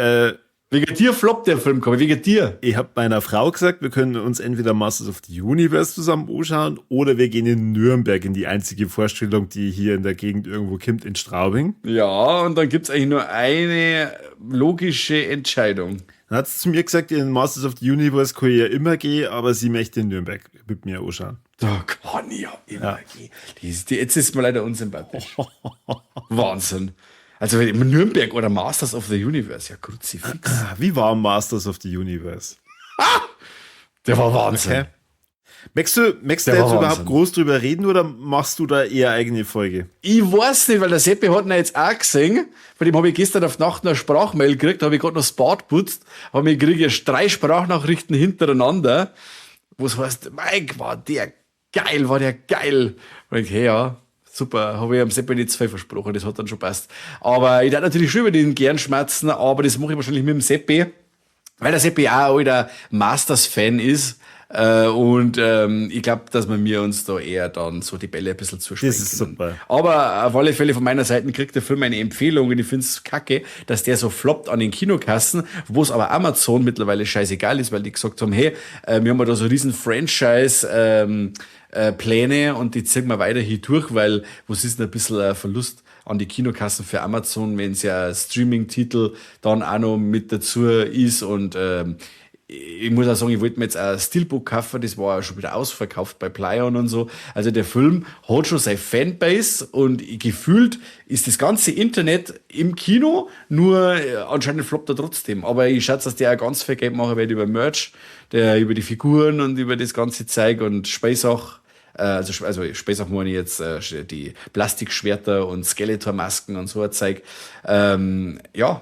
Speaker 2: Wegen dir floppt der Film, komm, wegen dir.
Speaker 1: Ich hab meiner Frau gesagt, wir können uns entweder Masters of the Universe zusammen anschauen oder wir gehen in Nürnberg in die einzige Vorstellung, die hier in der Gegend irgendwo kommt, in Straubing.
Speaker 2: Ja, und dann gibt's eigentlich nur eine logische Entscheidung.
Speaker 1: Dann hat sie zu mir gesagt, in Masters of the Universe kann ich ja immer gehen, aber sie möchte in Nürnberg mit mir anschauen.
Speaker 2: Da kann ich ja immer gehen. Jetzt ist mir leider unsympathisch. Wahnsinn. Also Nürnberg oder Masters of the Universe, ja, Kruzifix.
Speaker 1: Wie war Masters of the Universe?
Speaker 2: Ah, der war Wahnsinn. Okay.
Speaker 1: Möchtest du jetzt überhaupt groß drüber reden oder machst du da eher eigene Folge?
Speaker 2: Ich weiß nicht, weil der Seppi hat ihn jetzt auch gesehen. Von dem habe ich gestern auf Nacht noch eine Sprachmail gekriegt, da habe ich gerade noch das Bad putzt, aber ich kriege 3 Sprachnachrichten hintereinander, wo es heißt, Mike, war der geil, war der geil. Und ich, hey, ja, super, habe ich am Seppi nicht 2 versprochen, das hat dann schon passt. Aber ich darf natürlich schon über den gern schmerzen, aber das mache ich wahrscheinlich mit dem Seppi, weil der Seppi auch alter Masters-Fan ist. Und ich glaub, dass wir mir uns da eher dann so die Bälle ein bisschen zuspielen
Speaker 1: Das ist super.
Speaker 2: Aber auf alle Fälle von meiner Seite kriegt der Film eine Empfehlung und ich find's kacke, dass der so floppt an den Kinokassen, wo es aber Amazon mittlerweile scheißegal ist, weil die gesagt haben, hey, wir haben da so riesen Franchise Pläne und die ziehen wir weiter hier durch, weil was ist denn ein bisschen ein Verlust an die Kinokassen für Amazon, wenn's ja Streaming-Titel dann auch noch mit dazu ist und ich muss auch sagen, ich wollte mir jetzt ein Steelbook kaufen, das war ja schon wieder ausverkauft bei Plaion und so. Also der Film hat schon seine Fanbase und gefühlt ist das ganze Internet im Kino, nur anscheinend floppt er trotzdem. Aber ich schätze, dass der auch ganz viel Geld machen wird über Merch, der über die Figuren und über das ganze Zeug und Spielsach. Also Spielsach meine ich jetzt die Plastikschwerter und Skeletor-Masken und so ein Zeug. Ja,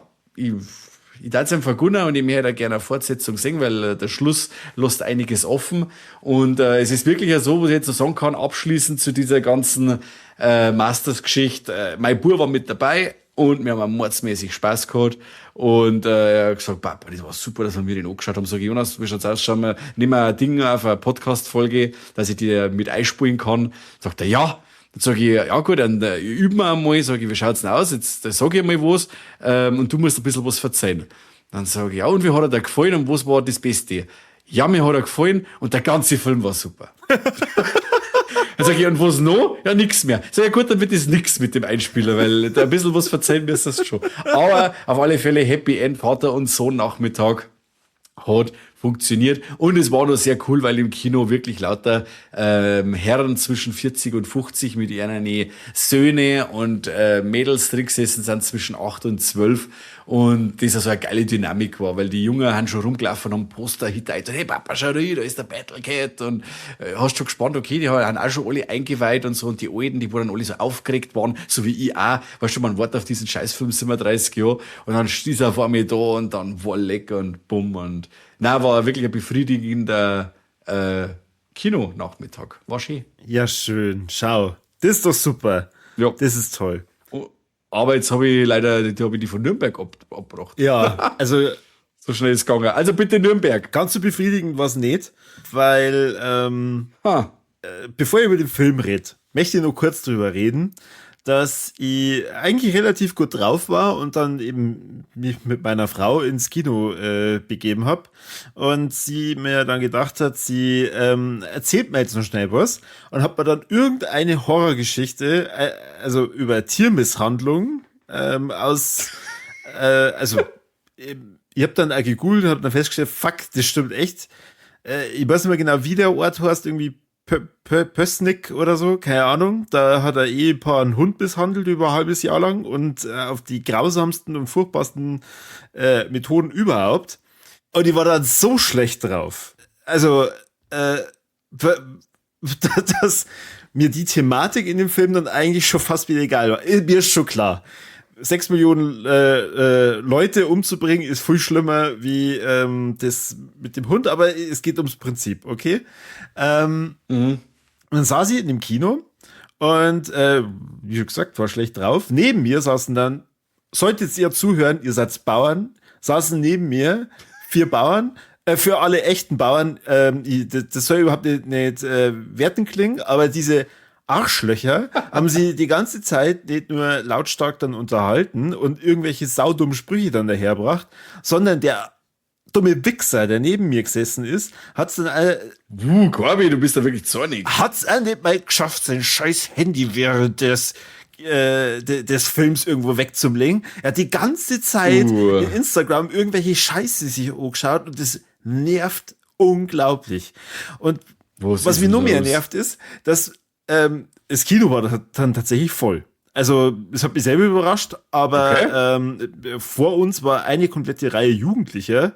Speaker 2: ich darf es ihm vergunnen und ich möchte da gerne eine Fortsetzung sehen, weil der Schluss lässt einiges offen. Und es ist wirklich ja so, was ich jetzt noch sagen kann, abschließend zu dieser ganzen Masters-Geschichte. Mein Bub war mit dabei und wir haben mordsmäßig Spaß gehabt. Und er hat gesagt, Papa, das war super, dass wir den angeschaut haben. Sag ich, Jonas, wie schaut's aus? Schauen wir, nimm mal ein Ding auf eine Podcast-Folge, dass ich dir mit einspielen kann. Sagt er, ja. Dann sag ich, ja gut, dann üben wir einmal, sag ich, wie schaut's denn aus? Jetzt sag ich einmal was, und du musst ein bisschen was verzeihen. Dann sag ich, ja, und wie hat er dir gefallen und was war das Beste? Ja, mir hat er gefallen und der ganze Film war super. Dann sag ich, und was noch? Ja, nix mehr. Sag ich, ja gut, dann wird das nix mit dem Einspieler, weil da ein bisschen was verzeihen müsst das schon. Aber auf alle Fälle Happy End, Vater und Sohn Nachmittag hat funktioniert. Und es war noch sehr cool, weil im Kino wirklich lauter Herren zwischen 40 und 50 mit ihren Söhne und Mädels drin gesessen sind zwischen 8 und 12. Und das so eine geile Dynamik war, weil die Jungen haben schon rumgelaufen und haben Poster hinterher. Hey Papa, schau da, da ist der Battle Cat. Und hast schon gespannt, okay, die haben auch schon alle eingeweiht und so. Und die Alten, die wo dann alle so aufgeregt waren, so wie ich auch. Weißt du, man wartet auf diesen Scheißfilm 37 Jahre. Und dann ist er vor mir da und dann war lecker und bumm und nein, war wirklich ein befriedigender Kinonachmittag. War schön.
Speaker 1: Ja, schön. Schau. Das ist doch super.
Speaker 2: Ja.
Speaker 1: Das ist toll.
Speaker 2: Oh, aber jetzt habe ich leider die, hab ich die von Nürnberg abgebracht.
Speaker 1: Ja, also
Speaker 2: so schnell ist es gegangen. Also bitte Nürnberg.
Speaker 1: Ganz so befriedigend war's nicht, weil bevor ich über den Film rede, möchte ich noch kurz drüber reden, dass ich eigentlich relativ gut drauf war und dann eben mich mit meiner Frau ins Kino begeben hab und sie mir dann gedacht hat, sie erzählt mir jetzt noch schnell was und hat mir dann irgendeine Horrorgeschichte, also über Tiermisshandlung aus, also ich hab dann auch gegoogelt und hab dann festgestellt, fuck, das stimmt echt. Ich weiß nicht mehr genau, wie der Ort heißt, irgendwie Pössnick oder so, keine Ahnung. Da hat er Ehepaar einen Hund misshandelt über ein halbes Jahr lang und auf die grausamsten und furchtbarsten Methoden überhaupt. Und die war dann so schlecht drauf. Also, dass mir die Thematik in dem Film dann eigentlich schon fast wieder egal war. Mir ist schon klar. 6 Millionen Leute umzubringen, ist viel schlimmer wie das mit dem Hund, aber es geht ums Prinzip, okay? Und dann saß ich in dem Kino und wie schon gesagt, war schlecht drauf. Neben mir saßen dann, solltet ihr zuhören, ihr seid Bauern, saßen neben mir 4 Bauern. Für alle echten Bauern, das soll überhaupt nicht werten klingen, aber diese Arschlöcher haben sie die ganze Zeit nicht nur lautstark dann unterhalten und irgendwelche saudummen Sprüche dann daherbracht, sondern der dumme Wichser, der neben mir gesessen ist, hat's dann
Speaker 2: Corby, du bist da wirklich zornig.
Speaker 1: Hat's auch nicht mal geschafft, sein scheiß Handy während des Films irgendwo wegzulegen. Er hat die ganze Zeit in Instagram irgendwelche Scheiße sich angeschaut und das nervt unglaublich. Und was mich noch mehr nervt ist, dass das Kino war dann tatsächlich voll. Also, es hat mich selber überrascht, aber okay. Vor uns war eine komplette Reihe Jugendlicher.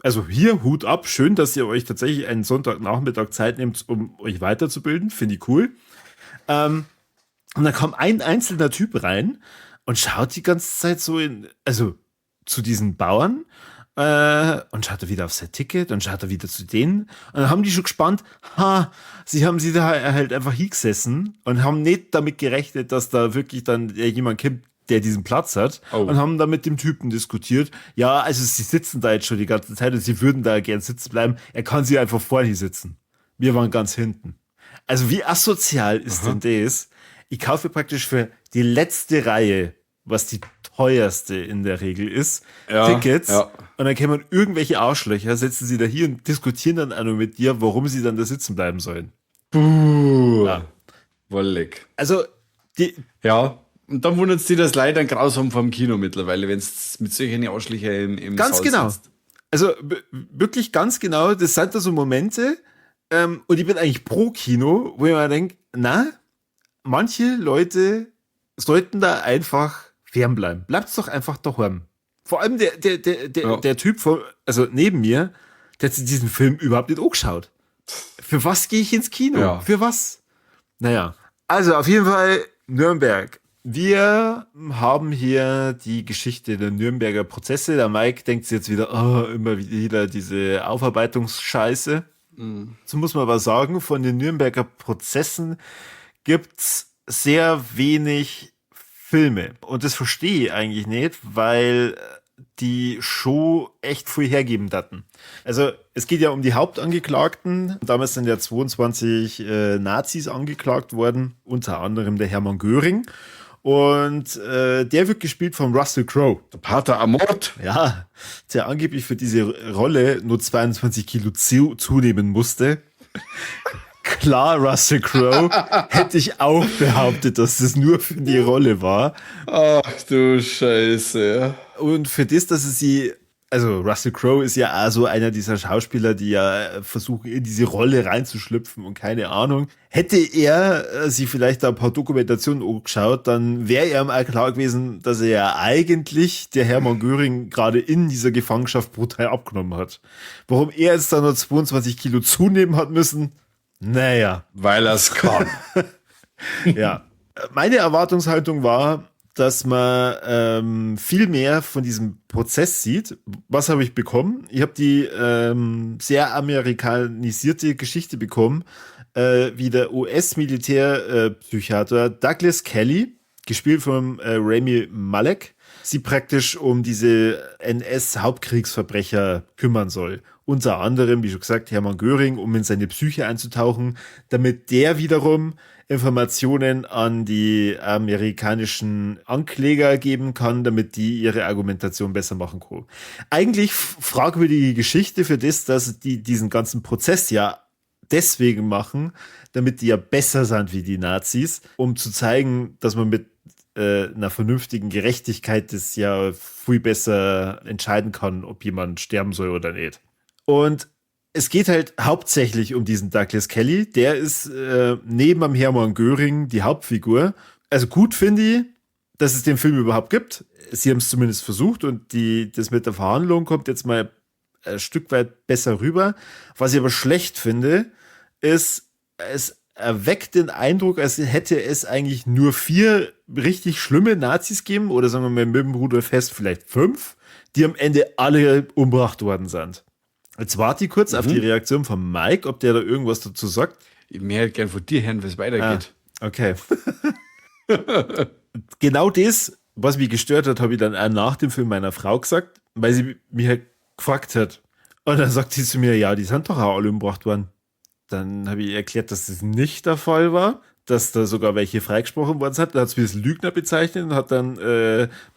Speaker 1: Also hier, Hut ab, schön, dass ihr euch tatsächlich einen Sonntagnachmittag Zeit nehmt, um euch weiterzubilden. Finde ich cool. Und dann kam ein einzelner Typ rein und schaut die ganze Zeit so zu diesen Bauern und schaut er wieder auf sein Ticket und schaut er wieder zu denen. Und dann haben die schon gespannt, sie haben sie da halt einfach hingesessen und haben nicht damit gerechnet, dass da wirklich dann jemand kommt, der diesen Platz hat. Oh. Und haben da mit dem Typen diskutiert. Ja, also sie sitzen da jetzt schon die ganze Zeit und sie würden da gern sitzen bleiben. Er kann sie einfach vorne sitzen. Wir waren ganz hinten. Also wie asozial ist denn das? Ich kaufe praktisch für die letzte Reihe, was die teuerste in der Regel ist, Tickets. Ja. Und dann kämen irgendwelche Arschlöcher, setzen sie da hier und diskutieren dann auch nur mit dir, warum sie dann da sitzen bleiben sollen.
Speaker 2: Buh. Ja. Wollig.
Speaker 1: Also, die.
Speaker 2: Ja, und dann wundert sich das leider grausam vom Kino mittlerweile, wenn es mit solchen Arschlöchern im
Speaker 1: ganz
Speaker 2: Saal
Speaker 1: genau.
Speaker 2: sitzt.
Speaker 1: Also, wirklich ganz genau, das sind da so Momente, und ich bin eigentlich pro Kino, wo ich mir denke, na, manche Leute sollten da einfach fernbleiben. Bleibt's doch einfach daheim. Vor allem der Typ neben mir, der hat sich diesen Film überhaupt nicht angeschaut. Für was gehe ich ins Kino? Ja. Für was? Naja. Also auf jeden Fall Nürnberg. Wir haben hier die Geschichte der Nürnberger Prozesse. Der Mike denkt sich jetzt wieder, oh, immer wieder diese Aufarbeitungsscheiße. Mhm. So muss man aber sagen, von den Nürnberger Prozessen gibt's sehr wenig Filme. Und das verstehe ich eigentlich nicht, weil die Show echt viel hergeben daten. Also es geht ja um die Hauptangeklagten. Damals sind ja 22 Nazis angeklagt worden, unter anderem der Hermann Göring. Und der wird gespielt von Russell Crowe.
Speaker 2: Der Pater Amort.
Speaker 1: Ja, der angeblich für diese Rolle nur 22 Kilo zunehmen musste. Klar, Russell Crowe, hätte ich auch behauptet, dass das nur für die Rolle war.
Speaker 2: Ach du Scheiße.
Speaker 1: Und für das, dass es sie, also Russell Crowe ist ja auch so einer dieser Schauspieler, die ja versuchen, in diese Rolle reinzuschlüpfen und keine Ahnung. Hätte er sich vielleicht da ein paar Dokumentationen angeschaut, dann wäre ihm auch klar gewesen, dass er ja eigentlich der Hermann Göring gerade in dieser Gefangenschaft brutal abgenommen hat. Warum er jetzt da nur 22 Kilo zunehmen hat müssen, naja.
Speaker 2: Weil er es kann.
Speaker 1: Ja. Meine Erwartungshaltung war, dass man viel mehr von diesem Prozess sieht. Was habe ich bekommen? Ich habe die sehr amerikanisierte Geschichte bekommen, wie der US-Militärpsychiater Douglas Kelly, gespielt von Rami Malek, sie praktisch um diese NS-Hauptkriegsverbrecher kümmern soll. Unter anderem, wie schon gesagt, Hermann Göring, um in seine Psyche einzutauchen, damit der wiederum Informationen an die amerikanischen Ankläger geben kann, damit die ihre Argumentation besser machen können. Eigentlich fragwürdige Geschichte für das, dass die diesen ganzen Prozess ja deswegen machen, damit die ja besser sind wie die Nazis, um zu zeigen, dass man mit einer vernünftigen Gerechtigkeit das ja viel besser entscheiden kann, ob jemand sterben soll oder nicht. Und Es geht halt hauptsächlich um diesen Douglas Kelly. Der ist neben am Hermann Göring die Hauptfigur. Also gut finde ich, dass es den Film überhaupt gibt. Sie haben es zumindest versucht und das mit der Verhandlung kommt jetzt mal ein Stück weit besser rüber. Was ich aber schlecht finde, ist, es erweckt den Eindruck, als hätte es eigentlich nur 4 richtig schlimme Nazis gegeben oder sagen wir mal mit dem Rudolf Hess vielleicht 5, die am Ende alle umgebracht worden sind. Jetzt warte ich kurz auf die Reaktion von Mike, ob der da irgendwas dazu sagt.
Speaker 2: Ich möchte gern von dir hören, wie es weitergeht.
Speaker 1: Ah, okay. Genau das, was mich gestört hat, habe ich dann auch nach dem Film meiner Frau gesagt, weil sie mich halt gefragt hat. Und dann sagt sie zu mir, ja, die sind doch auch alle umgebracht worden. Dann habe ich ihr erklärt, dass das nicht der Fall war, dass da sogar welche freigesprochen worden sind. Dann hat sie mich als Lügner bezeichnet und hat dann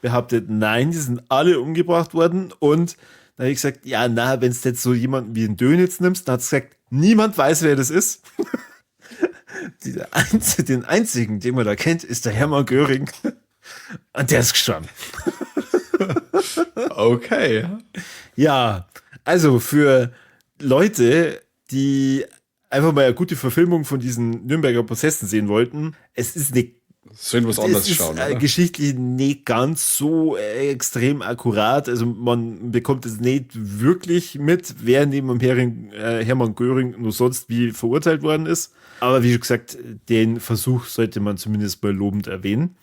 Speaker 1: behauptet, nein, die sind alle umgebracht worden. Und dann habe ich gesagt, ja, na, wenn du jetzt so jemanden wie einen Dönitz nimmst, dann hat sie gesagt, niemand weiß, wer das ist. Den einzigen, den man da kennt, ist der Hermann Göring. Und der ist gestorben.
Speaker 2: Okay.
Speaker 1: Ja, also für Leute, die einfach mal eine gute Verfilmung von diesen Nürnberger Prozessen sehen wollten, es ist eine
Speaker 2: Sollen was anders
Speaker 1: es ist,
Speaker 2: schauen, oder?
Speaker 1: Geschichtlich nicht ganz so extrem akkurat. Also man bekommt es nicht wirklich mit, wer neben dem Hermann Göring nur sonst wie verurteilt worden ist. Aber wie schon gesagt, den Versuch sollte man zumindest mal lobend erwähnen.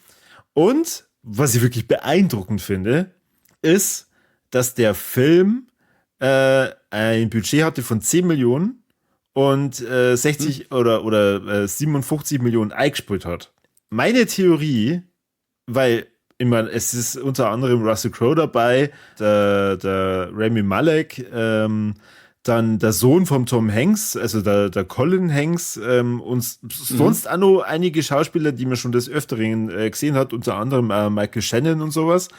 Speaker 1: Und was ich wirklich beeindruckend finde, ist, dass der Film ein Budget hatte von 10 Millionen und 60 oder 57 Millionen eingespielt hat. Meine Theorie, weil ich meine, es ist unter anderem Russell Crowe dabei, der Rami Malek, dann der Sohn von Tom Hanks, also der Colin Hanks, und sonst auch noch einige Schauspieler, die man schon des Öfteren gesehen hat, unter anderem Michael Shannon und sowas.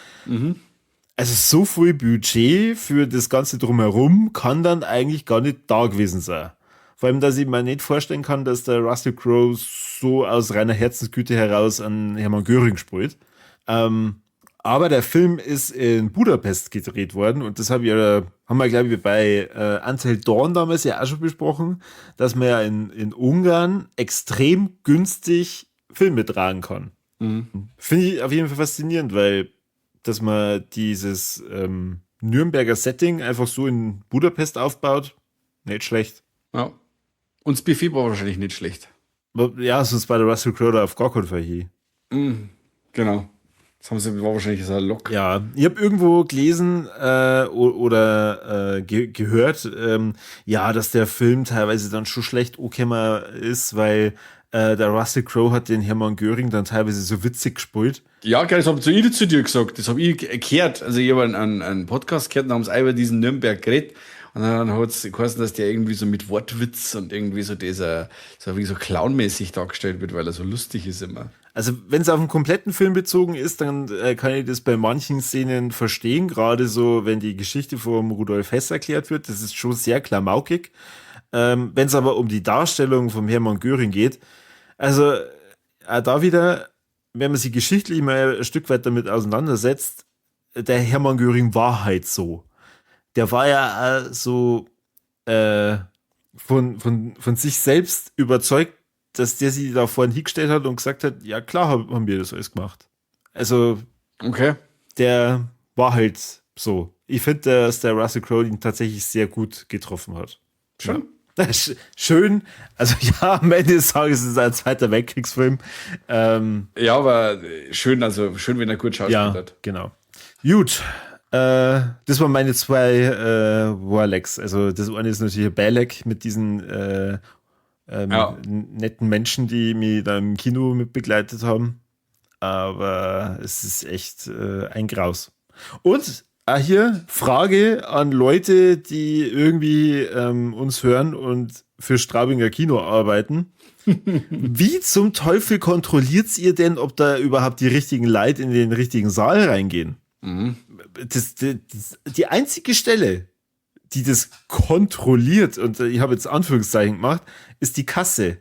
Speaker 1: Also so viel Budget für das Ganze drumherum kann dann eigentlich gar nicht da gewesen sein. Vor allem, dass ich mir nicht vorstellen kann, dass der Russell Crowe so aus reiner Herzensgüte heraus an Hermann Göring spielt. Aber der Film ist in Budapest gedreht worden und das hab ich ja, haben wir, glaub ich, bei Until Dawn damals ja auch schon besprochen, dass man ja in Ungarn extrem günstig Filme tragen kann. Finde ich auf jeden Fall faszinierend, weil dass man dieses Nürnberger Setting einfach so in Budapest aufbaut, nicht schlecht.
Speaker 2: Ja. Und das Buffet war wahrscheinlich nicht schlecht.
Speaker 1: Ja, sonst war der Russell Crowe da auf gar keinen Fall hier.
Speaker 2: Genau. Das haben sie, war wahrscheinlich so ein Lock.
Speaker 1: Ja, ich hab irgendwo gelesen oder gehört, ja, dass der Film teilweise dann schon schlecht angekommen ist, weil der Russell Crowe hat den Hermann Göring dann teilweise so witzig gespielt.
Speaker 2: Ja, gell, das hab ich zu dir gesagt. Das hab ich gehört. Also ich hab einen Podcast gehört und haben sie auch über diesen Nürnberg geredet. Und dann hat's geheißen, dass der irgendwie so mit Wortwitz und irgendwie so dieser, so wie so clownmäßig dargestellt wird, weil er so lustig ist immer.
Speaker 1: Also wenn's auf einen kompletten Film bezogen ist, dann kann ich das bei manchen Szenen verstehen, gerade so, wenn die Geschichte vom Rudolf Hess erklärt wird, das ist schon sehr klamaukig. Wenn's aber um die Darstellung vom Hermann Göring geht, also auch da wieder, wenn man sich geschichtlich mal ein Stück weit damit auseinandersetzt, der Hermann Göring war halt so. Der war ja auch so von sich selbst überzeugt, dass der sich da vorhin hingestellt hat und gesagt hat, ja klar haben wir das alles gemacht. Also der war halt so. Ich finde, dass der Russell Crowe ihn tatsächlich sehr gut getroffen hat.
Speaker 2: Schön.
Speaker 1: Ja. Schön. Also ja, am Ende des Tages ist es ein Zweiter Weltkriegsfilm.
Speaker 2: Ja, aber schön, also schön, wenn er gut schauspielt
Speaker 1: Ja,
Speaker 2: hat.
Speaker 1: genau. Gut. Das waren meine zwei Warleks. Also das eine ist natürlich ein Beileck mit diesen netten Menschen, die mich da im Kino mit begleitet haben. Aber es ist echt ein Graus. Und auch hier Frage an Leute, die irgendwie uns hören und für Straubinger Kino arbeiten. Wie zum Teufel kontrolliert ihr denn, ob da überhaupt die richtigen Leute in den richtigen Saal reingehen? Die einzige Stelle, die das kontrolliert, und ich habe jetzt Anführungszeichen gemacht, ist die Kasse.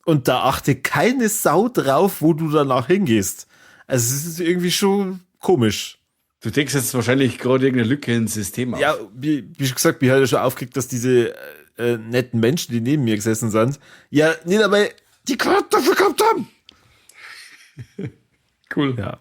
Speaker 1: Und da achte keine Sau drauf, wo du danach hingehst. Also es ist irgendwie schon komisch.
Speaker 2: Du denkst jetzt wahrscheinlich gerade irgendeine Lücke ins System auf.
Speaker 1: Ja, wie schon gesagt, mir hat ja schon aufgeregt, dass diese netten Menschen, die neben mir gesessen sind, ja, nicht einmal die Karte dafür gehabt haben.
Speaker 2: Cool.
Speaker 1: Ja.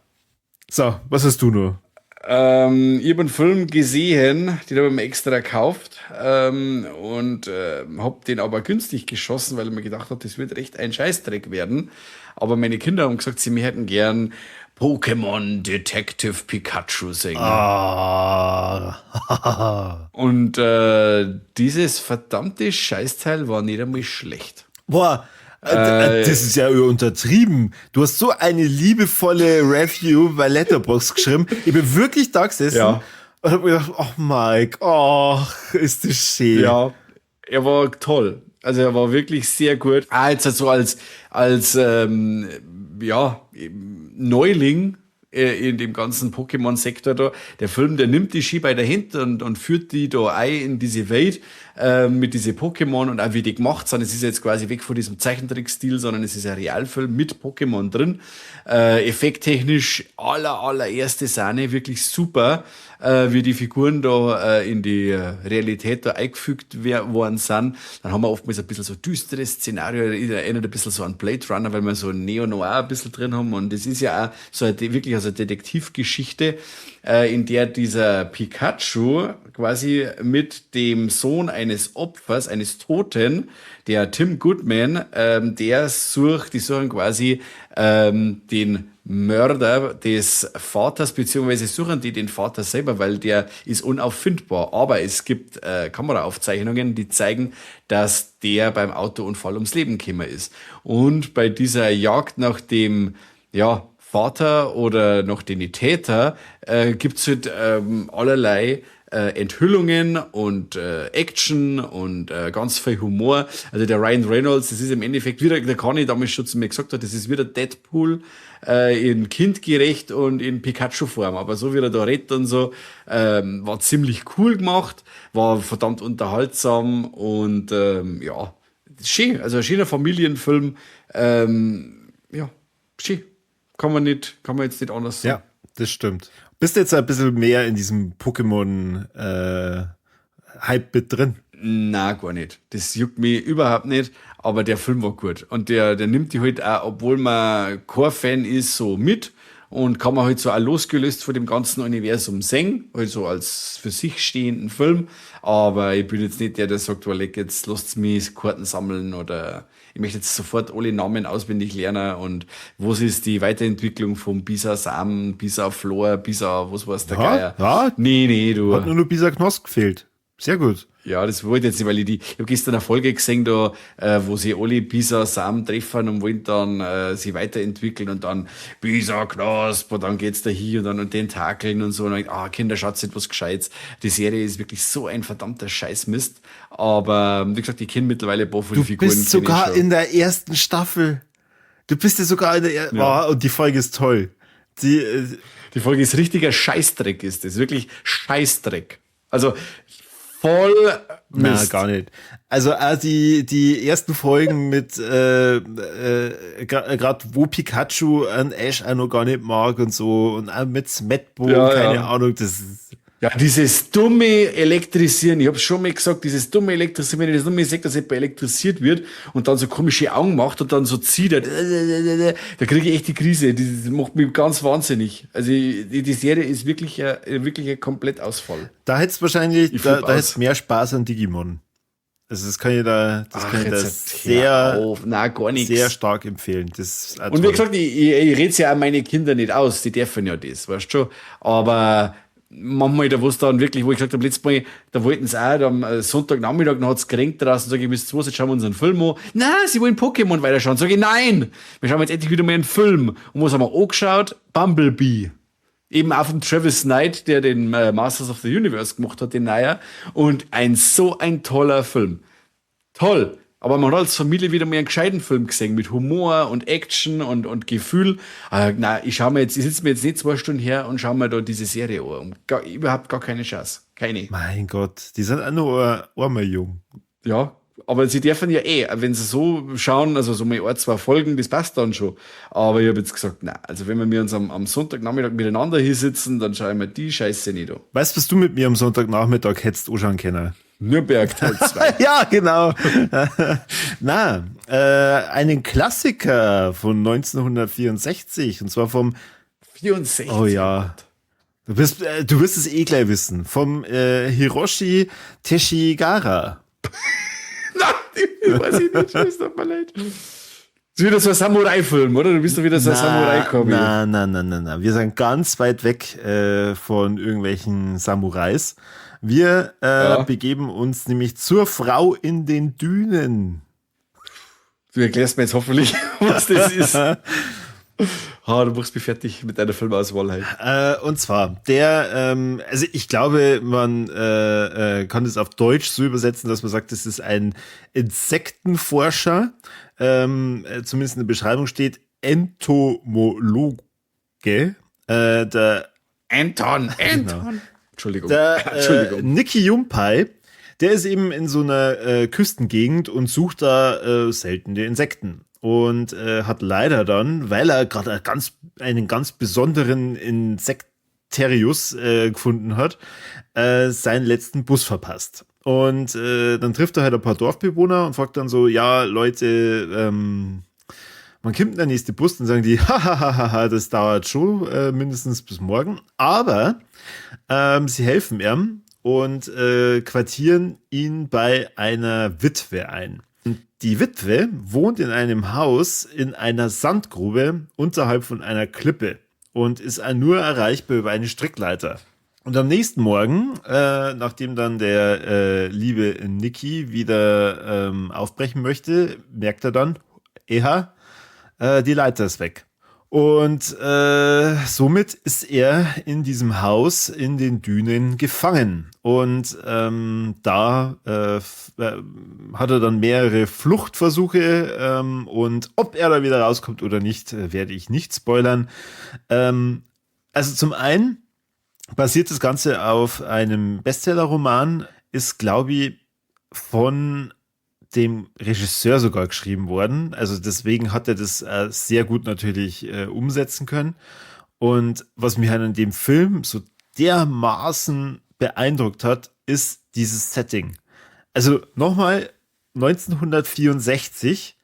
Speaker 1: So, was hast du nur?
Speaker 2: Ich habe einen Film gesehen, den habe ich mir extra gekauft und habe den aber günstig geschossen, weil ich mir gedacht habe, das wird recht ein Scheißdreck werden. Aber meine Kinder haben gesagt, sie hätten gern Pokémon Detective Pikachu sehen.
Speaker 1: Ah.
Speaker 2: Und dieses verdammte Scheißteil war nicht einmal schlecht.
Speaker 1: Boah, das ist ja untertrieben. Du hast so eine liebevolle Review bei Letterboxd geschrieben. Ich bin wirklich da gesessen und hab mir gedacht, oh Mike, oh, ist das schön.
Speaker 2: Ja, er war toll. Also er war wirklich sehr gut. Ah, jetzt so als ja, Neuling in dem ganzen Pokémon-Sektor da. Der Film, der nimmt die Ski bei der Hand und führt die da ein in diese Welt mit diese Pokémon und auch wie die gemacht sind. Es ist jetzt quasi weg von diesem Zeichentrick-Stil, sondern es ist ein Realfilm mit Pokémon drin. Effekttechnisch allererste Sahne, wirklich super, wie die Figuren da in die Realität da eingefügt worden sind. Dann haben wir oftmals ein bisschen so düsteres Szenario, erinnert ein bisschen so an Blade Runner, weil wir so ein Neo-Noir ein bisschen drin haben. Und das ist ja auch so eine, wirklich also eine Detektivgeschichte, in der dieser Pikachu quasi mit dem Sohn eines Opfers, eines Toten, der Tim Goodman, die suchen quasi den Mörder des Vaters, beziehungsweise suchen die den Vater selber, weil der ist unauffindbar. Aber es gibt Kameraaufzeichnungen, die zeigen, dass der beim Autounfall ums Leben gekommen ist. Und bei dieser Jagd nach dem, ja, Vater oder noch den Täter, gibt's halt allerlei Enthüllungen und Action und ganz viel Humor. Also der Ryan Reynolds, das ist im Endeffekt wieder, der Conny damals schon zu mir gesagt hat, das ist wieder Deadpool in kindgerecht und in Pikachu-Form. Aber so wie er da redet und so, war ziemlich cool gemacht, war verdammt unterhaltsam und ja, schön. Also ein schöner Familienfilm. Ja, schön. Kann man jetzt nicht anders sagen.
Speaker 1: Ja, das stimmt. Bist du jetzt ein bisschen mehr in diesem Pokémon-Hype mit drin?
Speaker 2: Na, gar nicht. Das juckt mich überhaupt nicht, aber der Film war gut. Und der nimmt die halt auch, obwohl man kein Fan ist, so mit und kann man halt so auch losgelöst von dem ganzen Universum sehen, halt so als für sich stehenden Film. Aber ich bin jetzt nicht der, der sagt, oh, jetzt lasst mich Karten sammeln oder ich möchte jetzt sofort alle Namen auswendig lernen und was ist die Weiterentwicklung von Bisasam, Bisaflor, Bisa, was weiß der Geier?
Speaker 1: Ja.
Speaker 2: Nee, du.
Speaker 1: Hat nur noch Bisa Knosp gefehlt. Sehr gut.
Speaker 2: Ja, das wollte ich jetzt nicht, weil ich hab gestern eine Folge gesehen, da, wo sie alle Bisasam treffen und wollen dann sie weiterentwickeln und dann Bisa Knosp und dann geht's da hier und dann und Tentakeln und so. Und dann, Kinder, schaut nicht was Gescheites. Die Serie ist wirklich so ein verdammter Scheißmist. Aber wie gesagt, ich kenne mittlerweile ein paar von den Figuren.
Speaker 1: Du bist sogar in der ersten Staffel. Du bist ja sogar in der ersten. Ja. Oh, und die Folge ist toll.
Speaker 2: Die Folge ist richtiger Scheißdreck, ist das. Wirklich Scheißdreck. Also voll Mist.
Speaker 1: Na, gar nicht. Also die ersten Folgen mit gerade wo Pikachu an Ash auch noch gar nicht mag und so und auch mit Smetbo, ja, keine Ahnung, das ist
Speaker 2: ja, dieses dumme Elektrisieren, ich hab's schon mal gesagt, dieses dumme Elektrisieren, wenn ich das nur mal sehe, dass jemand elektrisiert wird und dann so komische Augen macht und dann so zieht, da kriege ich echt die Krise, das macht mich ganz wahnsinnig. Also die Serie ist wirklich ein Komplettausfall.
Speaker 1: Da hättest wahrscheinlich, da hättest mehr Spaß an Digimon. Also das kann ich da, sehr,
Speaker 2: Nein, gar nichts.
Speaker 1: Sehr stark empfehlen. Das ist
Speaker 2: und wie gesagt, ich red's ja auch meine Kinder nicht aus, die dürfen ja das, weißt du schon, aber manchmal, da wo es dann wirklich, wo ich gesagt habe, letztes Mal, da wollten sie auch, am Sonntagnachmittag, dann hat's geregnet draußen, sage ich, bis 2, jetzt schauen wir uns einen Film an. Nein, sie wollen Pokémon weiterschauen. Sage ich, nein, wir schauen jetzt endlich wieder mal einen Film. Und was haben wir angeschaut? Bumblebee. Eben auch von Travis Knight, der den Masters of the Universe gemacht hat, den Neuer. Und so ein toller Film. Toll. Aber man hat als Familie wieder mal einen gescheiten Film gesehen, mit Humor und Action und Gefühl. Nein, ich sitze mir jetzt nicht 2 Stunden her und schaue mir da diese Serie an. Überhaupt gar keine Chance. Keine.
Speaker 1: Mein Gott, die sind auch nur einmal jung.
Speaker 2: Ja, aber sie dürfen ja wenn sie so schauen, also so mal 1, 2 Folgen, das passt dann schon. Aber ich habe jetzt gesagt, nein, also wenn wir uns am Sonntagnachmittag miteinander hier sitzen, dann schaue ich mir die Scheiße nicht an.
Speaker 1: Weißt du, was du mit mir am Sonntagnachmittag hättest anschauen können?
Speaker 2: Nürnberg Teil 2.
Speaker 1: Ja, genau. Na, einen Klassiker von 1964 und zwar vom
Speaker 2: 64.
Speaker 1: Oh ja. Du wirst es eh gleich wissen. Vom Hiroshi Teshigara.
Speaker 2: Nein, weiß ich nicht. Es tut mir leid. Das ist wieder so ein Samurai-Film, oder? Du bist doch wieder so ein Samurai-Kombi.
Speaker 1: Na. Wir sind ganz weit weg von irgendwelchen Samurais. Wir begeben uns nämlich zur Frau in den Dünen.
Speaker 2: Du erklärst mir jetzt hoffentlich, was das ist. Oh, du machst mich fertig mit deiner Filmauswahl
Speaker 1: halt. Und zwar, also ich glaube, man kann es auf Deutsch so übersetzen, dass man sagt, das ist ein Insektenforscher. Zumindest in der Beschreibung steht Entomologe. Der
Speaker 2: Anton.
Speaker 1: Genau.
Speaker 2: Entschuldigung.
Speaker 1: Der,
Speaker 2: Entschuldigung.
Speaker 1: Niki Junpei, der ist eben in so einer Küstengegend und sucht da seltene Insekten. Und hat leider dann, weil er gerade einen ganz besonderen Insekterius gefunden hat, seinen letzten Bus verpasst. Und dann trifft er halt ein paar Dorfbewohner und fragt dann so, ja, Leute, wann kommt denn der nächste Bus? Dann sagen die, hahaha, das dauert schon mindestens bis morgen. Aber sie helfen ihm und quartieren ihn bei einer Witwe ein. Die Witwe wohnt in einem Haus in einer Sandgrube unterhalb von einer Klippe und ist nur erreichbar über eine Strickleiter. Und am nächsten Morgen, nachdem dann der liebe Niki wieder aufbrechen möchte, merkt er dann, die Leiter ist weg. Und somit ist er in diesem Haus in den Dünen gefangen. Und da hat er dann mehrere Fluchtversuche. Und ob er da wieder rauskommt oder nicht, werde ich nicht spoilern. Also zum einen basiert das Ganze auf einem Bestsellerroman, ist, glaube ich, von dem Regisseur sogar geschrieben worden. Also deswegen hat er das sehr gut natürlich umsetzen können. Und was mich halt an dem Film so dermaßen beeindruckt hat, ist dieses Setting. Also nochmal 1964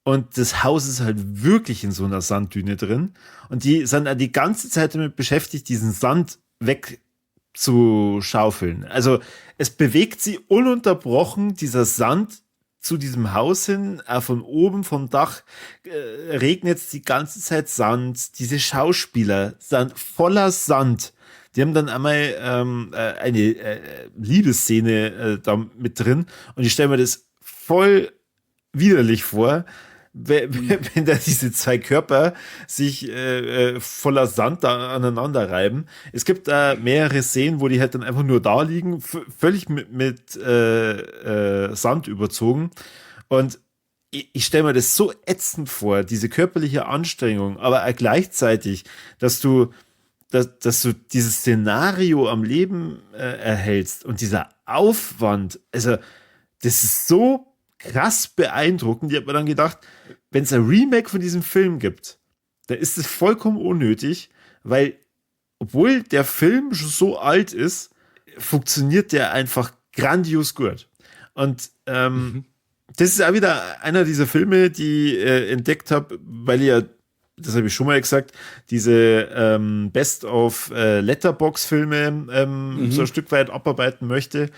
Speaker 1: und das Haus ist halt wirklich in so einer Sanddüne drin. Und die sind die ganze Zeit damit beschäftigt, diesen Sand wegzuschaufeln. Also es bewegt sie ununterbrochen, dieser Sand zu diesem Haus hin, von oben vom Dach regnet es die ganze Zeit Sand. Diese Schauspieler sind voller Sand. Die haben dann einmal eine Liebesszene da mit drin und ich stelle mir das voll widerlich vor, wenn da diese zwei Körper sich voller Sand da aneinander reiben. Es gibt da mehrere Szenen, wo die halt dann einfach nur da liegen, völlig mit Sand überzogen. Und ich stelle mir das so ätzend vor, diese körperliche Anstrengung, aber auch gleichzeitig, dass du dieses Szenario am Leben erhältst und dieser Aufwand, also das ist so krass beeindruckend. Ich habe mir dann gedacht, wenn es ein Remake von diesem Film gibt, dann ist es vollkommen unnötig, weil obwohl der Film schon so alt ist, funktioniert der einfach grandios gut. Und das ist auch wieder einer dieser Filme, die ich entdeckt habe, weil ich ja, das habe ich schon mal gesagt, diese Best of Letterbox-Filme so ein Stück weit abarbeiten möchte.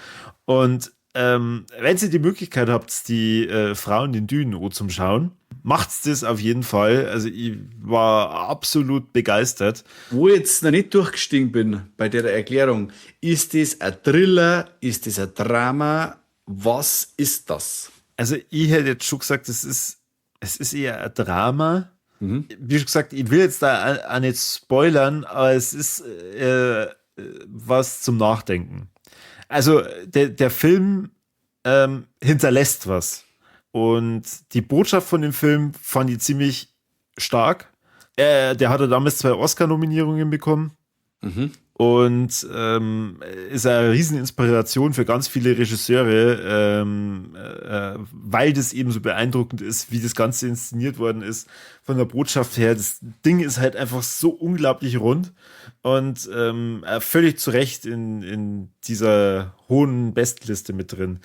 Speaker 1: Und wenn ihr die Möglichkeit habt, die Frau in den Dünen zum Schauen, macht's das auf jeden Fall. Also ich war absolut begeistert.
Speaker 2: Wo ich jetzt noch nicht durchgestiegen bin bei der Erklärung, ist das ein Thriller, ist das ein Drama? Was ist das?
Speaker 1: Also ich hätte jetzt schon gesagt, es ist eher ein Drama. Mhm. Wie schon gesagt, ich will jetzt da auch nicht spoilern, aber es ist was zum Nachdenken. Also der Film hinterlässt was. Und die Botschaft von dem Film fand ich ziemlich stark. Der hatte damals 2 Oscar-Nominierungen bekommen. Mhm. Und ist eine Rieseninspiration für ganz viele Regisseure, weil das eben so beeindruckend ist, wie das Ganze inszeniert worden ist, von der Botschaft her. Das Ding ist halt einfach so unglaublich rund und völlig zu Recht in dieser hohen Bestliste mit drin.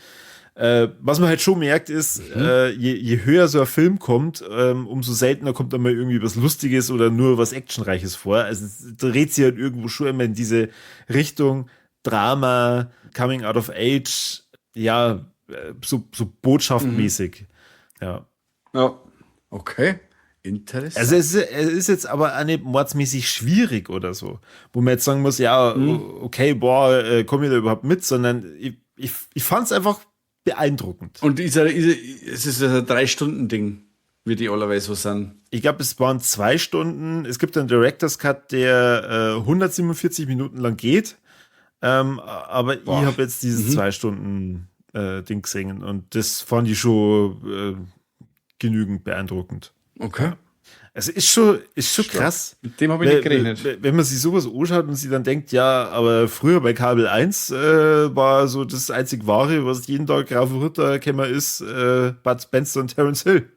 Speaker 1: Was man halt schon merkt, ist, je höher so ein Film kommt, umso seltener kommt da mal irgendwie was Lustiges oder nur was Actionreiches vor. Also es dreht sich halt irgendwo schon immer in diese Richtung Drama, Coming Out of Age, ja, so botschaftmäßig. Ja.
Speaker 2: Ja, okay. Interessant.
Speaker 1: Also es ist jetzt aber auch nicht mordsmäßig schwierig oder so, wo man jetzt sagen muss, ja, okay, boah, komme ich da überhaupt mit, sondern ich fand's einfach beeindruckend.
Speaker 2: Und es ist ein 3-Stunden-Ding, wie die allerweil so sind.
Speaker 1: Ich glaub, es waren 2 Stunden. Es gibt einen Director's Cut, der 147 Minuten lang geht. Aber ich
Speaker 2: Boah.
Speaker 1: hab jetzt dieses 2 Stunden Ding gesehen und das fand ich schon genügend beeindruckend.
Speaker 2: Okay.
Speaker 1: Ja. Also ist schon
Speaker 2: Stark.
Speaker 1: krass.
Speaker 2: Mit dem hab ich nicht gerechnet.
Speaker 1: Wenn man sich sowas anschaut und sich dann denkt, ja, aber früher bei Kabel 1 war so das einzig Wahre, was jeden Tag rauf und runter gekommen ist, Bud Spencer und Terence Hill.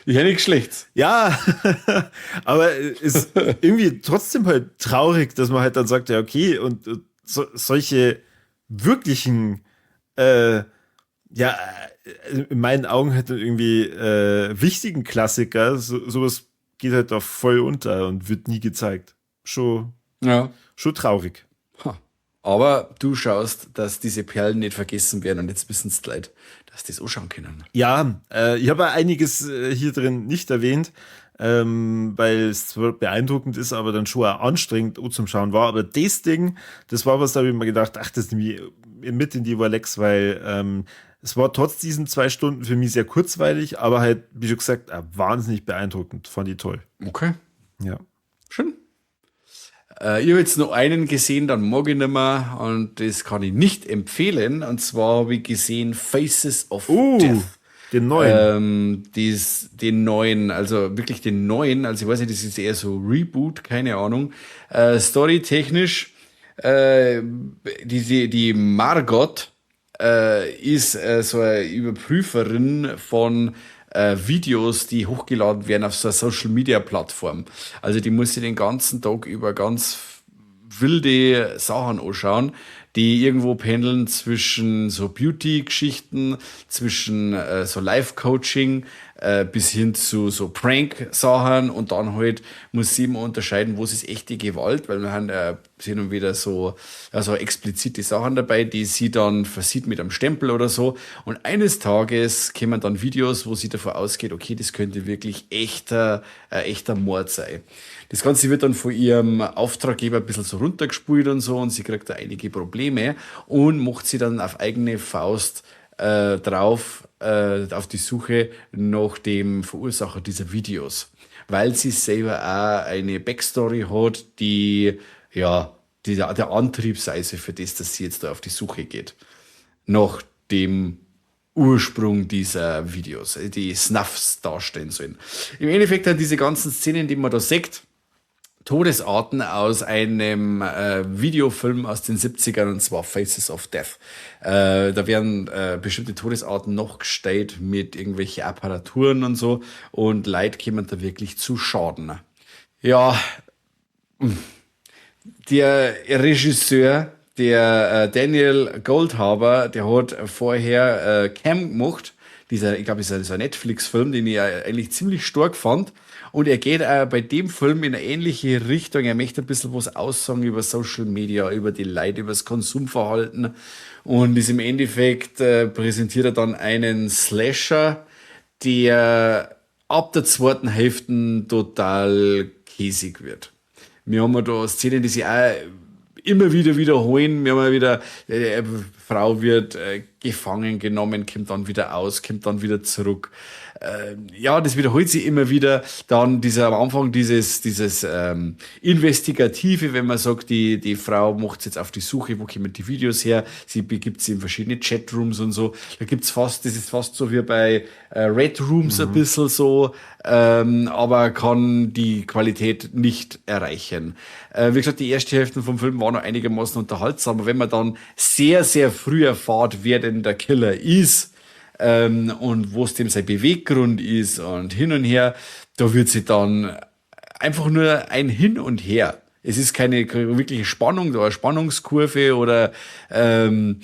Speaker 2: Ich hätte nichts Schlechtes.
Speaker 1: Ja, aber ist irgendwie trotzdem halt traurig, dass man halt dann sagt, ja, okay, und so, solche wirklichen, ja, in meinen Augen halt dann irgendwie wichtigen Klassiker, sowas geht halt da voll unter und wird nie gezeigt. Schon, schon traurig.
Speaker 2: Ha. Aber du schaust, dass diese Perlen nicht vergessen werden und jetzt wissen's die Leute, dass die es anschauen können.
Speaker 1: Ja, ich habe einiges hier drin nicht erwähnt, weil es zwar beeindruckend ist, aber dann schon auch anstrengend zum Schauen war. Aber das Ding, das war was, da habe ich mir gedacht, ach, das nehme ich mit in die Warlecks, weil es war trotz diesen 2 Stunden für mich sehr kurzweilig, aber halt, wie schon gesagt, auch wahnsinnig beeindruckend. Fand ich toll.
Speaker 2: Okay.
Speaker 1: Ja.
Speaker 2: Schön. Ich habe jetzt noch einen gesehen, dann mag ich nicht mehr und das kann ich nicht empfehlen. Und zwar habe ich gesehen Faces of Death.
Speaker 1: Den neuen.
Speaker 2: Den neuen, also wirklich den neuen, also ich weiß nicht, das ist eher so Reboot, keine Ahnung. Storytechnisch, die Margot ist so eine Überprüferin von Videos, die hochgeladen werden auf so einer Social-Media-Plattform. Also die muss sich den ganzen Tag über ganz wilde Sachen anschauen, die irgendwo pendeln zwischen so Beauty-Geschichten, zwischen so Life-Coaching bis hin zu so Prank-Sachen und dann halt muss sie immer unterscheiden, wo ist echte Gewalt, weil wir haben hin und wieder so, also explizite Sachen dabei, die sie dann versieht mit einem Stempel oder so. Und eines Tages kommen dann Videos, wo sie davon ausgeht, okay, das könnte wirklich echter Mord sein. Das Ganze wird dann von ihrem Auftraggeber ein bisschen so runtergespult und so und sie kriegt da einige Probleme und macht sie dann auf eigene Faust drauf auf die Suche nach dem Verursacher dieser Videos, weil sie selber auch eine Backstory hat, die, ja, die der Antrieb sei sie für das, dass sie jetzt da auf die Suche geht. Nach dem Ursprung dieser Videos, die Snuffs darstellen sollen. Im Endeffekt hat diese ganzen Szenen, die man da sieht, Todesarten aus einem Videofilm aus den 70ern, und zwar Faces of Death. Da werden bestimmte Todesarten nachgestellt mit irgendwelchen Apparaturen und so, und Leute kommen da wirklich zu Schaden. Ja, der Regisseur, der Daniel Goldhaber, der hat vorher Cam gemacht. Dieser, ich glaub, ist ein Netflix-Film, den ich eigentlich ziemlich stark fand. Und er geht auch bei dem Film in eine ähnliche Richtung. Er möchte ein bisschen was aussagen über Social Media, über die Leute, über das Konsumverhalten. Und ist im Endeffekt präsentiert er dann einen Slasher, der ab der zweiten Hälfte total käsig wird. Wir haben ja da Szenen, die sich auch immer wieder wiederholen. Wir haben ja wieder, Frau wird gefangen genommen, kommt dann wieder aus, kommt dann wieder zurück. Ja, das wiederholt sich immer wieder. Dann dieser am Anfang dieses Investigative, wenn man sagt, die Frau macht jetzt auf die Suche, wo kommen die Videos her, sie begibt sich in verschiedene Chatrooms und so. Da gibt's fast, das ist fast so wie bei Red Rooms ein bisschen so, aber kann die Qualität nicht erreichen. Wie gesagt, die erste Hälfte vom Film war noch einigermaßen unterhaltsam, aber wenn man dann sehr, sehr früh erfahrt, wer denn der Killer ist, und wo es dem sein Beweggrund ist und hin und her, da wird sie dann einfach nur ein Hin und Her. Es ist keine wirkliche Spannung, da eine Spannungskurve oder eine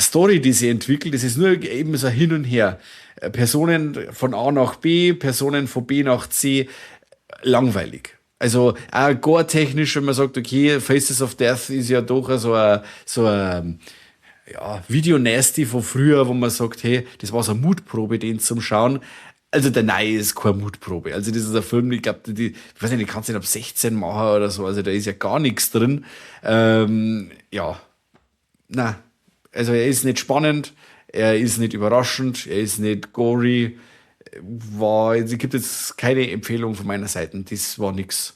Speaker 2: Story, die sie entwickelt. Es ist nur eben so ein Hin und Her. Personen von A nach B, Personen von B nach C, langweilig. Also auch gore-technisch, wenn man sagt, okay, Faces of Death ist ja doch so ein ja, Video-Nasty von früher, wo man sagt, hey, das war so eine Mutprobe, den zum Schauen. Also der Neue ist keine Mutprobe. Also das ist ein Film, ich glaube, die, ich weiß nicht, die kannst du nicht ab 16 machen oder so. Also da ist ja gar nichts drin. Ja, na, also er ist nicht spannend, er ist nicht überraschend, er ist nicht gory. Es gibt jetzt keine Empfehlung von meiner Seite. Das war nix.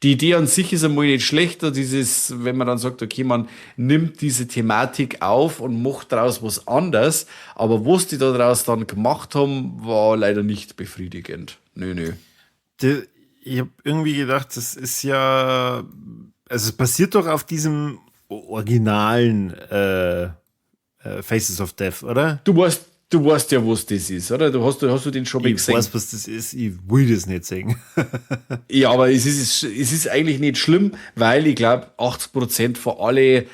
Speaker 2: Die Idee an sich ist einmal nicht schlecht, dieses, wenn man dann sagt, okay, man nimmt diese Thematik auf und macht daraus was anderes, aber was die da daraus dann gemacht haben, war leider nicht befriedigend. Nö, nö.
Speaker 1: Ich habe irgendwie gedacht, das ist ja, also es basiert doch auf diesem originalen Faces of Death, oder?
Speaker 2: Du weißt ja, was das ist, oder? Hast du den schon
Speaker 1: mal gesehen? Ich weiß, was das ist. Ich will das nicht sehen.
Speaker 2: Ja, aber es ist eigentlich nicht schlimm, weil ich glaube, 80% von alle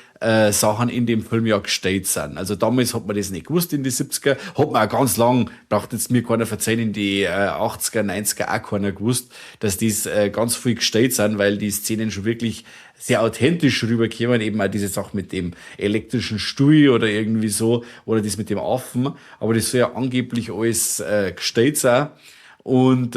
Speaker 2: Sachen in dem Film ja gestellt sind. Also damals hat man das nicht gewusst in die 70er, hat man auch ganz lang, braucht jetzt mir keiner verzeihen, in die 80er, 90er auch keiner gewusst, dass das ganz viel gestellt sind, weil die Szenen schon wirklich sehr authentisch rüberkämen, eben auch diese Sache mit dem elektrischen Stuhl oder irgendwie so, oder das mit dem Affen, aber das soll ja angeblich alles gestellt sein. Und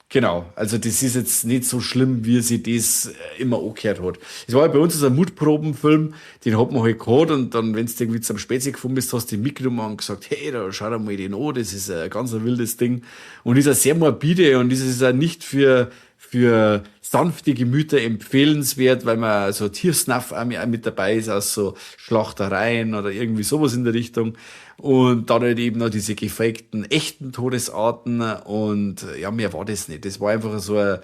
Speaker 2: genau, also das ist jetzt nicht so schlimm, wie sie das immer angehört hat. Es war ja bei uns so ein Mutprobenfilm, den hat man halt gehabt und dann, wenn du irgendwie zum Spezi gefahren bist, hast du den mitgenommen und gesagt, hey, da schau dir mal den an, das ist ein ganz ein wildes Ding. Und ist auch sehr morbide und das ist auch nicht für sanfte Gemüter empfehlenswert, weil man so Tiersnuff auch mit dabei ist, aus so Schlachtereien oder irgendwie sowas in der Richtung. Und dann halt eben noch diese gefakten, echten Todesarten und ja, mehr war das nicht. Das war einfach so ein,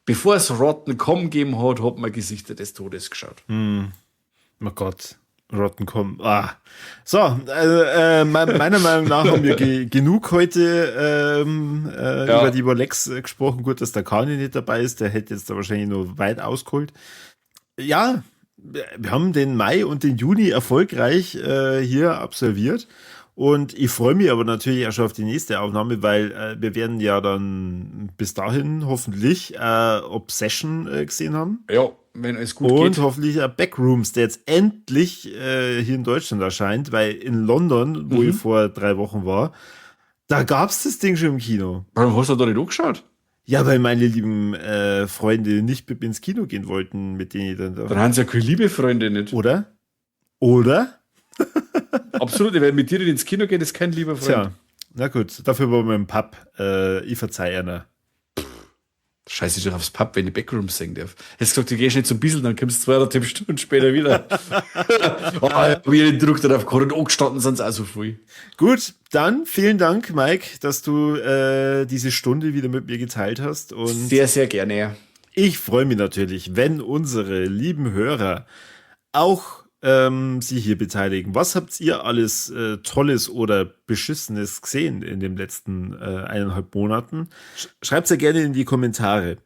Speaker 2: bevor es Rotten.com gegeben hat, hat man Gesichter des Todes geschaut.
Speaker 1: Oh Gott. Rotten.com. Ah. So, also, meiner Meinung nach haben wir ge genug heute ja. über die Rolex gesprochen. Gut, dass der Kani nicht dabei ist, der hätte jetzt da wahrscheinlich nur weit ausgeholt. Ja, wir haben den Mai und den Juni erfolgreich hier absolviert. Und ich freue mich aber natürlich auch schon auf die nächste Aufnahme, weil wir werden ja dann bis dahin hoffentlich Obsession gesehen haben.
Speaker 2: Ja, wenn es gut
Speaker 1: und geht. Und hoffentlich Backrooms, der jetzt endlich hier in Deutschland erscheint, weil in London, wo ich vor 3 Wochen war, da gab's das Ding schon im Kino.
Speaker 2: Warum hast du da nicht angeschaut?
Speaker 1: Ja, weil meine lieben Freunde nicht mit mir ins Kino gehen wollten, mit denen ich dann
Speaker 2: da. Dann haben sie ja keine liebe Freunde nicht.
Speaker 1: Oder? Oder?
Speaker 2: Absolut, wenn mit dir nicht ins Kino geht, ist kein lieber Freund.
Speaker 1: Tja, na gut, dafür waren wir im Pub. Ich verzeih einer.
Speaker 2: Scheiße ich doch aufs Pub, wenn ich Backrooms sehen darf. Hast gesagt, du gehst nicht zum Bissl, dann kommst du 2,5 Stunden später wieder. Oh, ich hab den Druck darauf gehabt und angestanden sind auch so viel.
Speaker 1: Gut, dann vielen Dank, Mike, dass du diese Stunde wieder mit mir geteilt hast. Und
Speaker 2: sehr, sehr gerne.
Speaker 1: Ich freue mich natürlich, wenn unsere lieben Hörer auch sich hier beteiligen. Was habt ihr alles Tolles oder Beschissenes gesehen in den letzten 1,5 Monaten? Schreibt ja gerne in die Kommentare.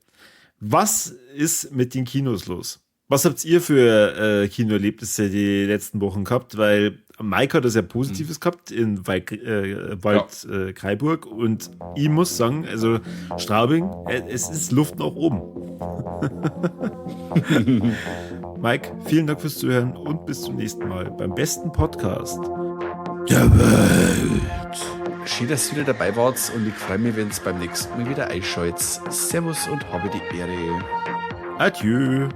Speaker 1: Was ist mit den Kinos los? Was habt ihr für Kinoerlebnisse die letzten Wochen gehabt? Weil Mike hat das ja Positives gehabt in Wald Kraiburg und ich muss sagen, also Straubing, es ist Luft nach oben. Mike, vielen Dank fürs Zuhören und bis zum nächsten Mal beim besten Podcast der Welt.
Speaker 2: Schön, dass ihr wieder dabei wart und ich freue mich, wenn es beim nächsten Mal wieder einschaltet. Servus und habe die Ehre.
Speaker 1: Adieu.